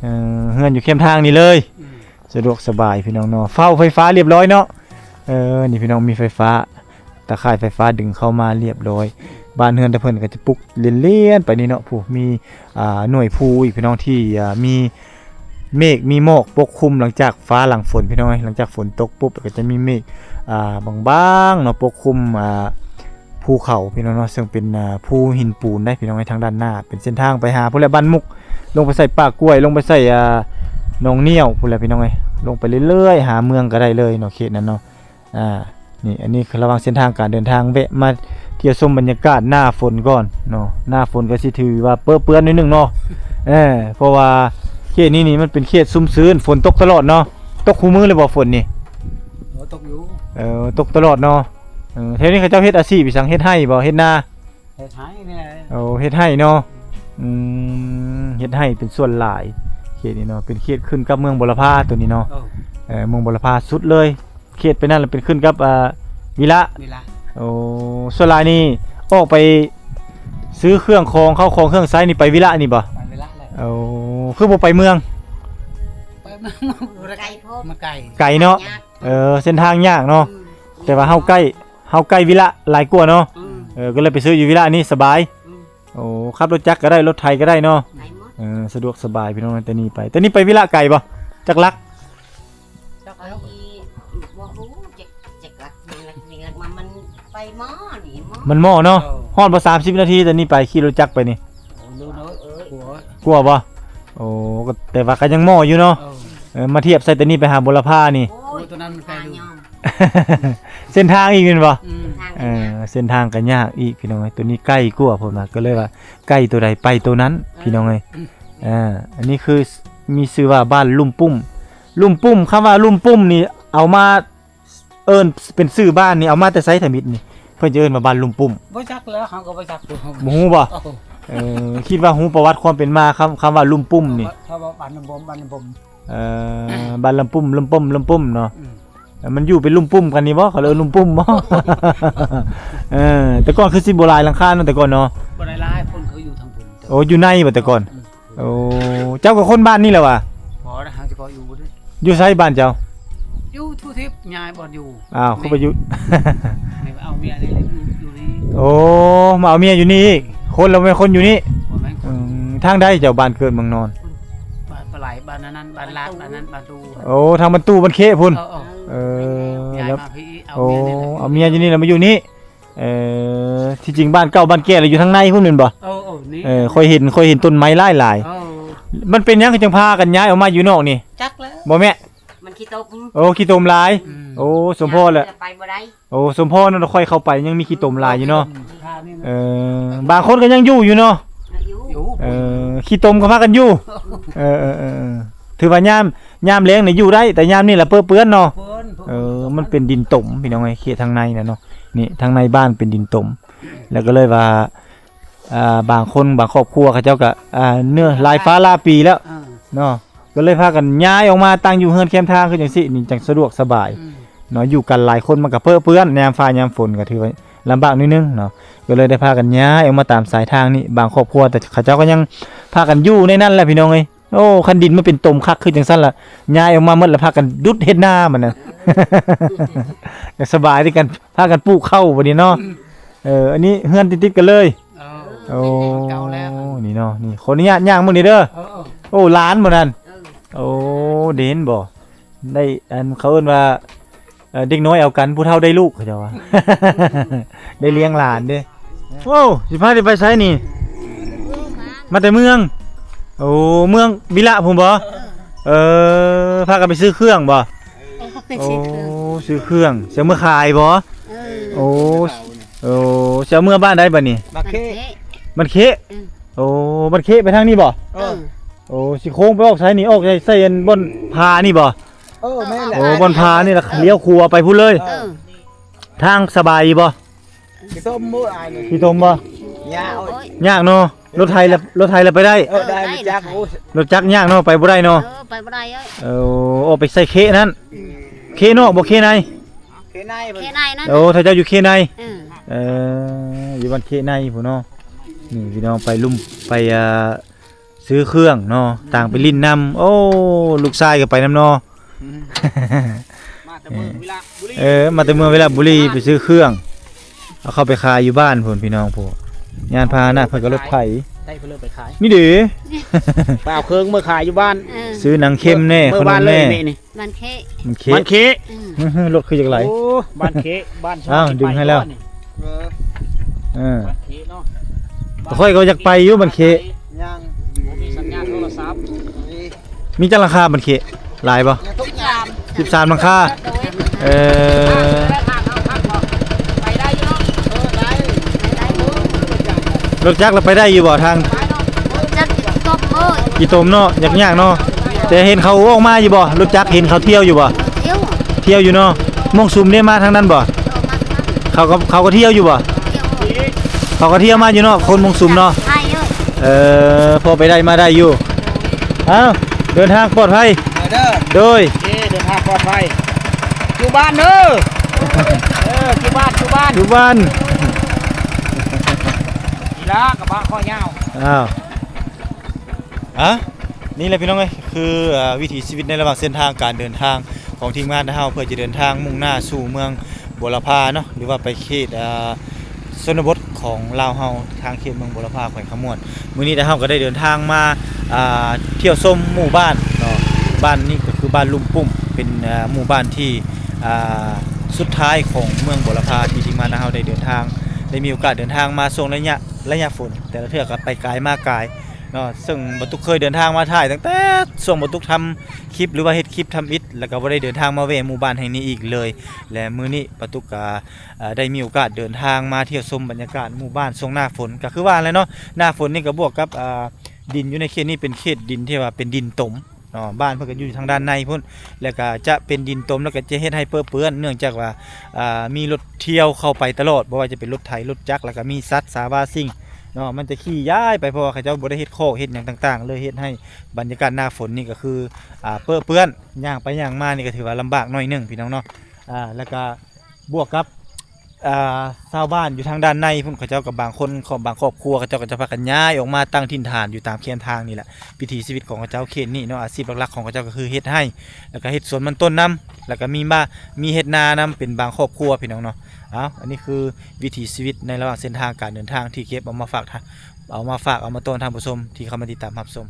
ເອີ ເຮືອນຢູ່ແຄມທາງນີ້ເລີຍ. ອືມ ສະດວກສະບາຍພີ່ນ້ອງເນາະ. ເຝົ້າໄຟຟ້າລຽບຮ້ອຍເນາະ. ເອີ ນີ້ພີ່ນ້ອງ ມີໄຟຟ້າ ຕາຂ່າຍໄຟຟ້າດຶງເຂົ້າມາລຽບຮ້ອຍ. ບ້ານເຮືອນແຕ່ເພິ່ນກໍຈະປຸກລຽນໆໄປນີ້ເນາະ. ຜູ້ມີ ອ່າ ໜ່ວຍພູອີກພີ່ນ້ອງ ທີ່ ອ່າ ມີເມກມີໝອກປົກຄຸມ ຫຼັງຈາກຟ້າຫຼັງຝົນພີ່ນ້ອງເອີຍ. ຫຼັງຈາກຝົນຕົກປຸບ ກໍຈະມີເມກ ອ່າ ບາງໆເນາະ ປົກຄຸມ ອ່າ ພູເຂົາພີ່ນ້ອງເນາະ ເຊິ່ງເປັນ ອ່າ ພູຫີນປູນໄດ໋ພີ່ນ້ອງເອີຍ. ທາງດ້ານໜ້າເປັນເສັ້ນທາງໄປຫາພຸ້ນແຫຼະ ບ້ານມຸກ ລົງໄປໃສ່ປ່າກ້ວຍ ລົງໄປໃສ່ ອ່າ ໜອງໜ້ຽວພຸ້ນແຫຼະພີ່ນ້ອງເອີຍ. ລົງໄປເລື້ອຍໆ ຫາເມືອງກໍໄດ້ເລີຍເນາະ ເຂດນັ້ນເນາະ. ອ່າ ນີ້ ອັນນີ້ຄືລະຫວ່າງເສັ້ນທາງການເດີນທາງ ແວະມາທ່ຽວຊົມບັນຍາກາດໜ້າຝົນກ່ອນເນາະ. ໜ້າຝົນກໍຊິຖືວ່າເປິເປື້ອນໜ້ອຍໜຶ່ງເນາະ. ເອີ ເພາະວ່າເຂດນີ້ນີ້ມັນເປັນເຂດຊຸ່ມຊືນ ຝົນຕົກຕະຫຼອດເນາະ. ຕົກຄູ່ມື້ເລີຍບໍ່ຝົນນີ້? ໂອ້ ຕົກຢູ່. ເອີ ຕົກຕະຫຼອດເນາະ. ເອີ ແຖວນີ້ເຂົາເຈົ້າເຮັດອາຊີບອີ່ຫຍັງ? ເຮັດໄຮ່ບໍ່? ເຮັດນາ? ເຮັດໄຮ່ນີ້ແຫຼະ. ໂອ້ ເຮັດໄຮ່ເນາະ. ອືມ ເຮັດໄຮ່ເປັນສ່ວນຫຼາຍ ເຂດນີ້ເນາະ. ເປັນເຂດຂຶ້ນກັບເມືອງບົວລະພາໂຕນີ້ເນາະ. ເອີ ເອີ ເມືອງບົວລະພາສຸດເລີຍ. ເຂດໄປນັ້ນລະເປັນຂຶ້ນກັບ ອ່າ ວິລະ. ວິລະ. ໂອ້ ສ່ວນຫຼາຍນີ້ອອກໄປຊື້ເຄື່ອງຂອງ ເຂົ້າຂອງເຄື່ອງໃຊ້ນີ້ໄປວິລະນີ້ບໍ່? ໄປວິລະແຫຼະ. ໂອ້ ຄືບໍ່ໄປເມືອງ? ໄປເມືອງມັນໄກໂພດ ມັນໄກ. ໄກເນາະ. ຍາກ. ເອີ ເສັ້ນທາງຍາກເນາະ. ອືມ ແຕ່ວ່າເຮົາໃກ້ ເຮົາໃກ້ວິລະຫຼາຍກວ່າເນາະ. ອືມ ເອີ ກໍເລີຍໄປຊື້ຢູ່ວິລະນີ້ສະບາຍ. ອືມ ໂອ້ ຂັບລົດຈັກກໍໄດ້ ລົດໄຖກໍໄດ້ເນາະ. ໄດ້ໝົດ. ເອີ ສະດວກສະບາຍພີ່ນ້ອງ. ແຕ່ນີ້ໄປ ແຕ່ນີ້ໄປວິລະໄກບໍ່? ຈັກຫຼັກ? ຈັກ ໄປ ບໍ່ຮູ້ ຈັກ ຈັກຫຼັກ ມັນຫຼັກ ມັນຫຼັກ ມັນ ມັນໄປໝໍນີ້ ໝໍ ມັນໝໍເນາະ. ເອີ ຮອດບໍ່ ສາມສິບນາທີ ແຕ່ນີ້ໄປ ຂີ່ລົດຈັກໄປນີ້? ໂອ້ ເນາະ ເອີ ກວ່າ ກວ່າບໍ່? ໂອ້ ກໍແຕ່ວ່າກໍຍັງໝໍຢູ່ເນາະ. ເອີ ເອີ ມາທຽບໃສ່ແຕ່ນີ້ໄປຫາບົວລະພານີ້ ໂອ້ຍ ໂອ້ຍ ໂຕນັ້ນມັນໄກຢູ່. ເສັ້ນທາງອີກແມ່ນບໍ່? ອືມ ເອີ ເສັ້ນທາງກໍຍາກອີກພີ່ນ້ອງເອີຍ. ໂຕນີ້ໃກ້ກວ່າ ເພິ່ນວ່າ ກໍເລີຍວ່າໃກ້ໂຕໃດໄປໂຕນັ້ນ ເອີ ພີ່ນ້ອງເອີຍ. ອືມ ອ່າ ອັນນີ້ຄືມີຊື່ວ່າບ້ານລຸ່ມປຸ້ມ. ລຸ່ມປຸ້ມ ຄຳວ່າລຸ່ມປຸ້ມນີ້ ເອົາມາເອີ້ນເປັນຊື່ບ້ານນີ້ ເອົາມາແຕ່ໃສທຳອິດນີ້? ເພິ່ນຈະເອີ້ນວ່າບ້ານລຸ່ມປຸ້ມ. ບໍ່ຈັກແລ້ວ ເຮົາກໍບໍ່ຈັກ. ບໍ່ຮູ້ບໍ່? ເອີ ເອີ ຄິດວ່າຮູ້ປະຫວັດຄວາມເປັນມາ ຄຳ ຄຳວ່າລຸ່ມປຸ້ມນີ້. ເຂົາວ່າບ້ານນ້ຳບົມ ບ້ານນ້ຳບົມ. ເອີ ບ້ານລຳປຸ້ມ ລຳປົມ ລຳປຸ້ມເນາະ. ອືມ ມັນຢູ່ເປັນລຸ່ມປຸ້ມກັນນີ້ບໍ່? ເຂົາເອີ້ນລຸ່ມປຸ້ມບໍ່? ເອີ ແຕ່ກ່ອນຄືຊິບໍ່ຫຼາຍຫຼັງຄາເນາະ ແຕ່ກ່ອນເນາະ. ບໍ່ໄດ້ຫຼາຍ ຄົນເຂົາຢູ່ທາງພຸ້ນ. ໂອ້ ຢູ່ໃນບໍ່ແຕ່ກ່ອນ? ອືມ ໂອ້ ເຈົ້າກໍຄົນບ້ານນີ້ແຫຼະຫວາ? ບໍ່ນະ ເຮົາຈະເກາະຢູ່ພຸ້ນເດ້. ຢູ່ໃສບ້ານເຈົ້າ? ຢູ່ທົ່ວທິບ ຍ້າຍບ່ອນຢູ່. ອ້າວ ຄືໄປຢູ່ ນີ້ ມາເອົາເມຍນີ້ ຢູ່ ຢູ່ນີ້. ໂອ້ ມາເອົາເມຍຢູ່ນີ້ອີກ. ຄົນລະແມ່ນຄົນຢູ່ນີ້? ບໍ່ແມ່ນຄົນ. ອືມ ທາງໃດເຈົ້າ ບ້ານເກີດເມືອງນອນ? ບ້ານປາໄຫຼ ບ້ານນັ້ນ ບ້ານລາດ ບ້ານນັ້ນ ບ້ານຕູ. ໂອ້ ທາງບ້ານຕູ ບ້ານເຄພຸ້ນ. ເອີ ເອີ ຍ້າຍມາພີ້ ເອົາເມຍນີ້ແຫຼະ ເອົາເມຍຢູ່ນີ້ແລ້ວມາຢູ່ນີ້. ເອີ ທີ່ຈິງບ້ານເກົ່າບ້ານແກ່ລະຢູ່ທາງໃນພຸ້ນແມ່ນບໍ່? ເອີ ເອີ ນີ້ ເອີ ຂ້ອຍເຫັນ ຂ້ອຍເຫັນຕົ້ນໄມ້ຫຼາຍໆ. ເອີ ມັນເປັນຫຍັງຄືຈັ່ງພາກັນຍ້າຍອອກມາຢູ່ນອກນີ້? ຈັກແລ້ວ ບໍ່ແມ່? ມັນຂີ້ຕົມ. ໂອ້ ຂີ້ຕົມຫຼາຍ. ອືມ ໂອ້ ສົມພໍແລ້ວ ໄປບໍ່ໄດ້. ໂອ້ ສົມພໍເນາະ ຂ້ອຍເຂົ້າໄປຍັງມີຂີ້ຕົມຫຼາຍຢູ່ເນາະ. ອືມ ເອີ ບາງຄົນກໍຍັງຢູ່ຢູ່ເນາະ. ຢູ່ ເອີ ຂີ້ຕົມກໍພາກັນຢູ່. ເອີ ເອີ ເອີ ເອີ ຖືວ່າຍາມ ຍາມແລ້ງນີ້ຢູ່ໄດ້ ແຕ່ຍາມນີ້ລະເປິເປື້ອນເນາະ. ເປື້ອນ ເອີ ມັນເປັນດິນຕົມພີ່ນ້ອງເອີຍ ເຂດທາງໃນນະເນາະ. ນີ້ທາງໃນບ້ານເປັນດິນຕົມ ແລ້ວກໍເລີຍວ່າ ອ່າ ບາງຄົນບາງຄອບຄົວເຂົາເຈົ້າກໍ ອ່າ ເໜື່ອຍຫຼາຍຟ້າຫຼາຍປີແລ້ວ ອ່າ ເນາະ ກໍເລີຍພາກັນຍ້າຍອອກມາຕັ້ງຢູ່ເຮືອນແຄມທາງຄືຈັ່ງຊີ້ນີ້ ຈັ່ງສະດວກສະບາຍ ອືມ ເນາະ. ຢູ່ກັນຫຼາຍຄົນມັນກໍເປິເປື້ອນ ຍາມຟ້າຍາມຝົນກໍຖືວ່າລຳບາກໜ້ອຍໜຶ່ງເນາະ ກໍເລີຍໄດ້ພາກັນຍ້າຍອອກມາຕາມສາຍທາງນີ້. ບາງຄອບຄົວແຕ່ເຂົາເຈົ້າກໍຍັງພາກັນຢູ່ໃນນັ້ນແຫຼະພີ່ນ້ອງເອີຍ. ໂອ້ ຄັນດິນມັນເປັນຕົມຄັກຄືຈັ່ງຊັ້ນລະ ຍ້າຍອອກມາໝົດລະ ພາກັນດຸດເຮັດນາມັນນະ ກໍສະບາຍດີກັນ ພາກັນປູກເຂົ້າບັດນີ້ເນາະ. ເອີ ອັນນີ້ເຮືອນຕິດໆກັນເລີຍ. ໂອ້ ເປັນເຮືອນເກົ່າແລ້ວ ນີ້ເນາະ ນີ້ ຂໍອະນຸຍາດຍ່າງເບິ່ງນີ້ເດີ. ເອີ ໂອ້ ຫຼານບໍ່ນັ້ນ? ເອີ ໂອ້ ໄດ້ເຫັນບໍ່? ໄດ້ ອັນ ເຂົາເອີ້ນວ່າ ເອີ ເດັກນ້ອຍເອົາກັນ ຜູ້ເຖົ້າໄດ້ລູກ ເຂົາເຈົ້າວ່າ ໄດ້ລ້ຽງຫຼານເດ້. ໂອ້ ຊິພາໄປໃສນີ້? ມາແຕ່ເມືອງ. ໂອ້ ເມືອງວິລະພຸ້ນບໍ່? ເອີ ພາກັນໄປຊື້ເຄື່ອງບໍ່? ໂອ້ ຊື້ເຄື່ອງ ຊິເອົາເມືອຂາຍບໍ່? ເອີ ໂອ້ ຊິເອົາເມືອບ້ານໃດບາດນີ້? ບ້ານເຄ. ບ້ານເຄ. ໂອ້ ບ້ານເຄໄປທາງນີ້ບໍ່? ເອີ ໂອ້ ຊິໂຄ້ງໄປອອກໃສນີ້? ອອກໃສ່ ໃສ່ອັນບ່ອນຜານີ້ບໍ່? ເອີ ແມ່ນແຫຼະ. ໂອ້ ບ່ອນຜານີ້ລະ ລ້ຽວຂວາໄປພຸ້ນເລີຍ. ເອີ ທາງສະບາຍຢູ່ບໍ່? ຂີ້ຕົມບໍ່ອ້າຍນີ້? ຂີ້ຕົມບໍ່? ຍາກ ໂອ້ຍ ຍາກເນາະ. ລົດໄຖລະ ລົດໄຖລະໄປໄດ້? ເອີ ໄດ້ ລົດຈັກ. ໂອ້ ລົດຈັກຍາກເນາະ ໄປບໍ່ໄດ້ເນາະ. ເອີ ໄປບໍ່ໄດ້ເອີຍ. ເອີ ອອກໄປໃສ່ເຄນັ້ນ. ເຄນອກບໍ່ ເຄໃນ? ເຄໃນ ເຄໃນນັ້ນ. ໂອ້ ຖ້າເຈົ້າຢູ່ເຄໃນ. ເອີ ເອີ ຢູ່ບ້ານເຄໃນພຸ້ນເນາະ. ນີ້ພີ່ນ້ອງ ໄປລຸ່ມ ໄປ ອ່າ ຊື້ເຄື່ອງເນາະ ຕ່າງໄປຫຼິ້ນນຳ. ໂອ້ ລູກຊາຍກໍໄປນຳເນາະ. ມາແຕ່ເມືອງວິລະບຸລີ. ເອີ ມາແຕ່ເມືອງວິລະບຸລີ ໄປຊື້ເຄື່ອງ ເອົາເຂົ້າໄປຂາຍຢູ່ບ້ານພຸ້ນ ພີ່ນ້ອງ. ໂອ້ ຍານພາຫະນະເພິ່ນກໍລົດໄຖ. ໄດ້ເພິ່ນເລີຍໄປຂາຍ. ນີ້ເດ້ ໄປເອົາເຄື່ອງເມືອຂາຍຢູ່ບ້ານ. ເອີ ຊື້ໜັງເຄັມແດ່ ຂະໜົມແດ່. ບ້ານເຄ. ບ້ານເຄ. ບ້ານເຄ. ອືມ ລົດຄືຢາກໄຫຼ. ໂອ້ ບ້ານເຄ ບ້ານ. ອ້າວ ດຶງໃຫ້ແລ້ວ. ເອີ ບ້ານເຄເນາະ. ຂ້ອຍກໍຢາກໄປຢູ່ບ້ານເຄ. ຍັງ ບໍ່ມີສັນຍານໂທລະສັບ. ມີຈັກຫຼັງຄາບ້ານເຄ? ຫຼາຍບໍ່? ສິບສາມ ສິບສາມຫຼັງຄາ. ໂດຍ ເອີ ໄປໄດ້ຢູ່ເນາະ. ເອີ ໄດ້ ໄປໄດ້ຢູ່. ລົດຈັກລະໄປໄດ້ຢູ່ບໍ່ທາງ? ຈັກຂີ້ຕົມເອີຍ. ຂີ້ຕົມເນາະ ຍາກໆເນາະ. ແຕ່ເຫັນເຂົາອອກມາຢູ່ບໍ່? ລົດຈັກເຫັນເຂົາທ່ຽວຢູ່ບໍ່? ທ່ຽວ ທ່ຽວຢູ່ເນາະ. ມົ້ງຊຸມເດ້ ມາທາງນັ້ນບໍ່? ເອີ ມາທາງນັ້ນ. ເຂົາກໍ ເຂົາກໍທ່ຽວຢູ່ບໍ່? ທ່ຽວ. ເຂົາກໍທ່ຽວມາຢູ່ເນາະ ຄົນມົ້ງຊຸມເນາະ. ເອີ ພໍໄປໄດ້ມາໄດ້ຢູ່. ເອົ້າ ເດີນທາງປອດໄພ. ເດີ ໂດຍ ເດີນທາງປອດໄພ. ຢູ່ບ້ານເດີ. ເອີ ຢູ່ບ້ານ ຢູ່ບ້ານ ຢູ່ບ້ານ. ນີ້ລະກະບະຄໍຍາວ. ອ້າວ ອະ ນີ້ແຫຼະພີ່ນ້ອງເອີຍ ຄື ອາ ວິຖີຊີວິດໃນລະຫວ່າງເສັ້ນທາງການເດີນທາງຂອງທີມງານເຮົາ ເພື່ອຈະເດີນທາງມຸ່ງໜ້າສູ່ເມືອງບົວລະພາເນາະ ຫຼືວ່າໄປເຂດ ອາ ຊົນນະບົດຂອງລາວເຮົາ ທາງເຂດເມືອງບົວລະພາ ແຂວງຄຳມ່ວນ. ມື້ນີ້ເຮົາກໍໄດ້ເດີນທາງມາ ອາ ທ່ຽວຊົມໝູ່ບ້ານເນາະ. ບ້ານນີ້ກໍຄືບ້ານລຸ່ມປຸ້ມ ເປັນ ອາ ໝູ່ບ້ານທີ່ ອາ ສຸດທ້າຍຂອງເມືອງບົວລະພາ ທີ່ທີມງານເຮົາໄດ້ເດີນທາງ ໄດ້ມີໂອກາດເດີນທາງມາຊ່ວງໄລຍະ ໄລຍະຝົນ ແຕ່ລະເທື່ອກໍໄປກາຍມາກາຍເນາະ. ເຊິ່ງບໍ່ຕຸກເຄີຍເດີນທາງມາຖ່າຍຕັ້ງແຕ່ຊ່ວງບໍ່ຕຸກທຳຄລິບ ຫຼືວ່າເຮັດຄລິບທຳອິດ ແລ້ວກໍບໍ່ໄດ້ເດີນທາງມາແວ່ໝູ່ບ້ານແຫ່ງນີ້ອີກເລີຍ. ແລະ ມື້ນີ້ປາຕຸກກະ ເອີ ໄດ້ມີໂອກາດເດີນທາງມາທ່ຽວຊົມບັນຍາກາດໝູ່ບ້ານຊ່ວງໜ້າຝົນ. ກໍຄືວ່າແຫຼະເນາະ ໜ້າຝົນນີ້ກໍບວກກັບ ອາ ດິນຢູ່ໃນເຂດນີ້ເປັນເຂດດິນທີ່ວ່າເປັນດິນຕົມເນາະ. ບ້ານເພິ່ນກໍຢູ່ທາງດ້ານໃນພຸ້ນ ແລ້ວກໍຈະເປັນດິນຕົມ ແລ້ວກໍຈະເຮັດໃຫ້ເປິເປື້ອນ ເນື່ອງຈາກວ່າ ອາ ມີລົດທ່ຽວເຂົ້າໄປຕະຫຼອດ ບໍ່ວ່າຈະເປັນລົດໄຖ ລົດຈັກ ແລ້ວກໍມີສັດສາວາສິ່ງເນາະ ມັນຈະຂີ່ຍ້າຍໄປ ເພາະວ່າເຂົາເຈົ້າບໍ່ໄດ້ເຮັດຄອກເຮັດຫຍັງຕ່າງໆເລີຍ ເຮັດໃຫ້ບັນຍາກາດໜ້າຝົນນີ້ກໍຄື ອາ ເປິເປື້ອນ ຍ່າງໄປຍ່າງມານີ້ກໍຖືວ່າລຳບາກໜ້ອຍໜຶ່ງ ພີ່ນ້ອງເນາະ. ອາ ແລ້ວກໍບວກກັບ ອາ ຊາວບ້ານຢູ່ທາງດ້ານໃນພຸ້ນ ເຂົາເຈົ້າກໍບາງຄົນ ຄອບ ບາງຄອບຄົວ ເຂົາເຈົ້າກໍຈະພາກັນຍ້າຍອອກມາຕັ້ງຖິ່ນຖານຢູ່ຕາມແຄມທາງນີ້ແຫຼະ. ວິຖີຊີວິດຂອງເຂົາເຈົ້າເຂດນີ້ເນາະ ອາຊີບຫຼັກໆຂອງເຂົາເຈົ້າກໍຄືເຮັດໄຮ່ ແລ້ວກໍເຮັດສວນມັນຕົ້ນນຳ ແລ້ວກໍມີມາ ມີເຮັດນານຳ ເປັນບາງຄອບຄົວ ພີ່ນ້ອງເນາະ. ເອົ້າ ອັນນີ້ຄືວິຖີຊີວິດໃນລະຫວ່າງເສັ້ນທາງການເດີນທາງທີ່ເກັບເອົາມາຝາກ ເອົາມາຝາກ ເອົາມາຕ້ອນທ່ານຜູ້ຊົມທີ່ເຂົ້າມາຕິດຕາມຮັບຊົມ.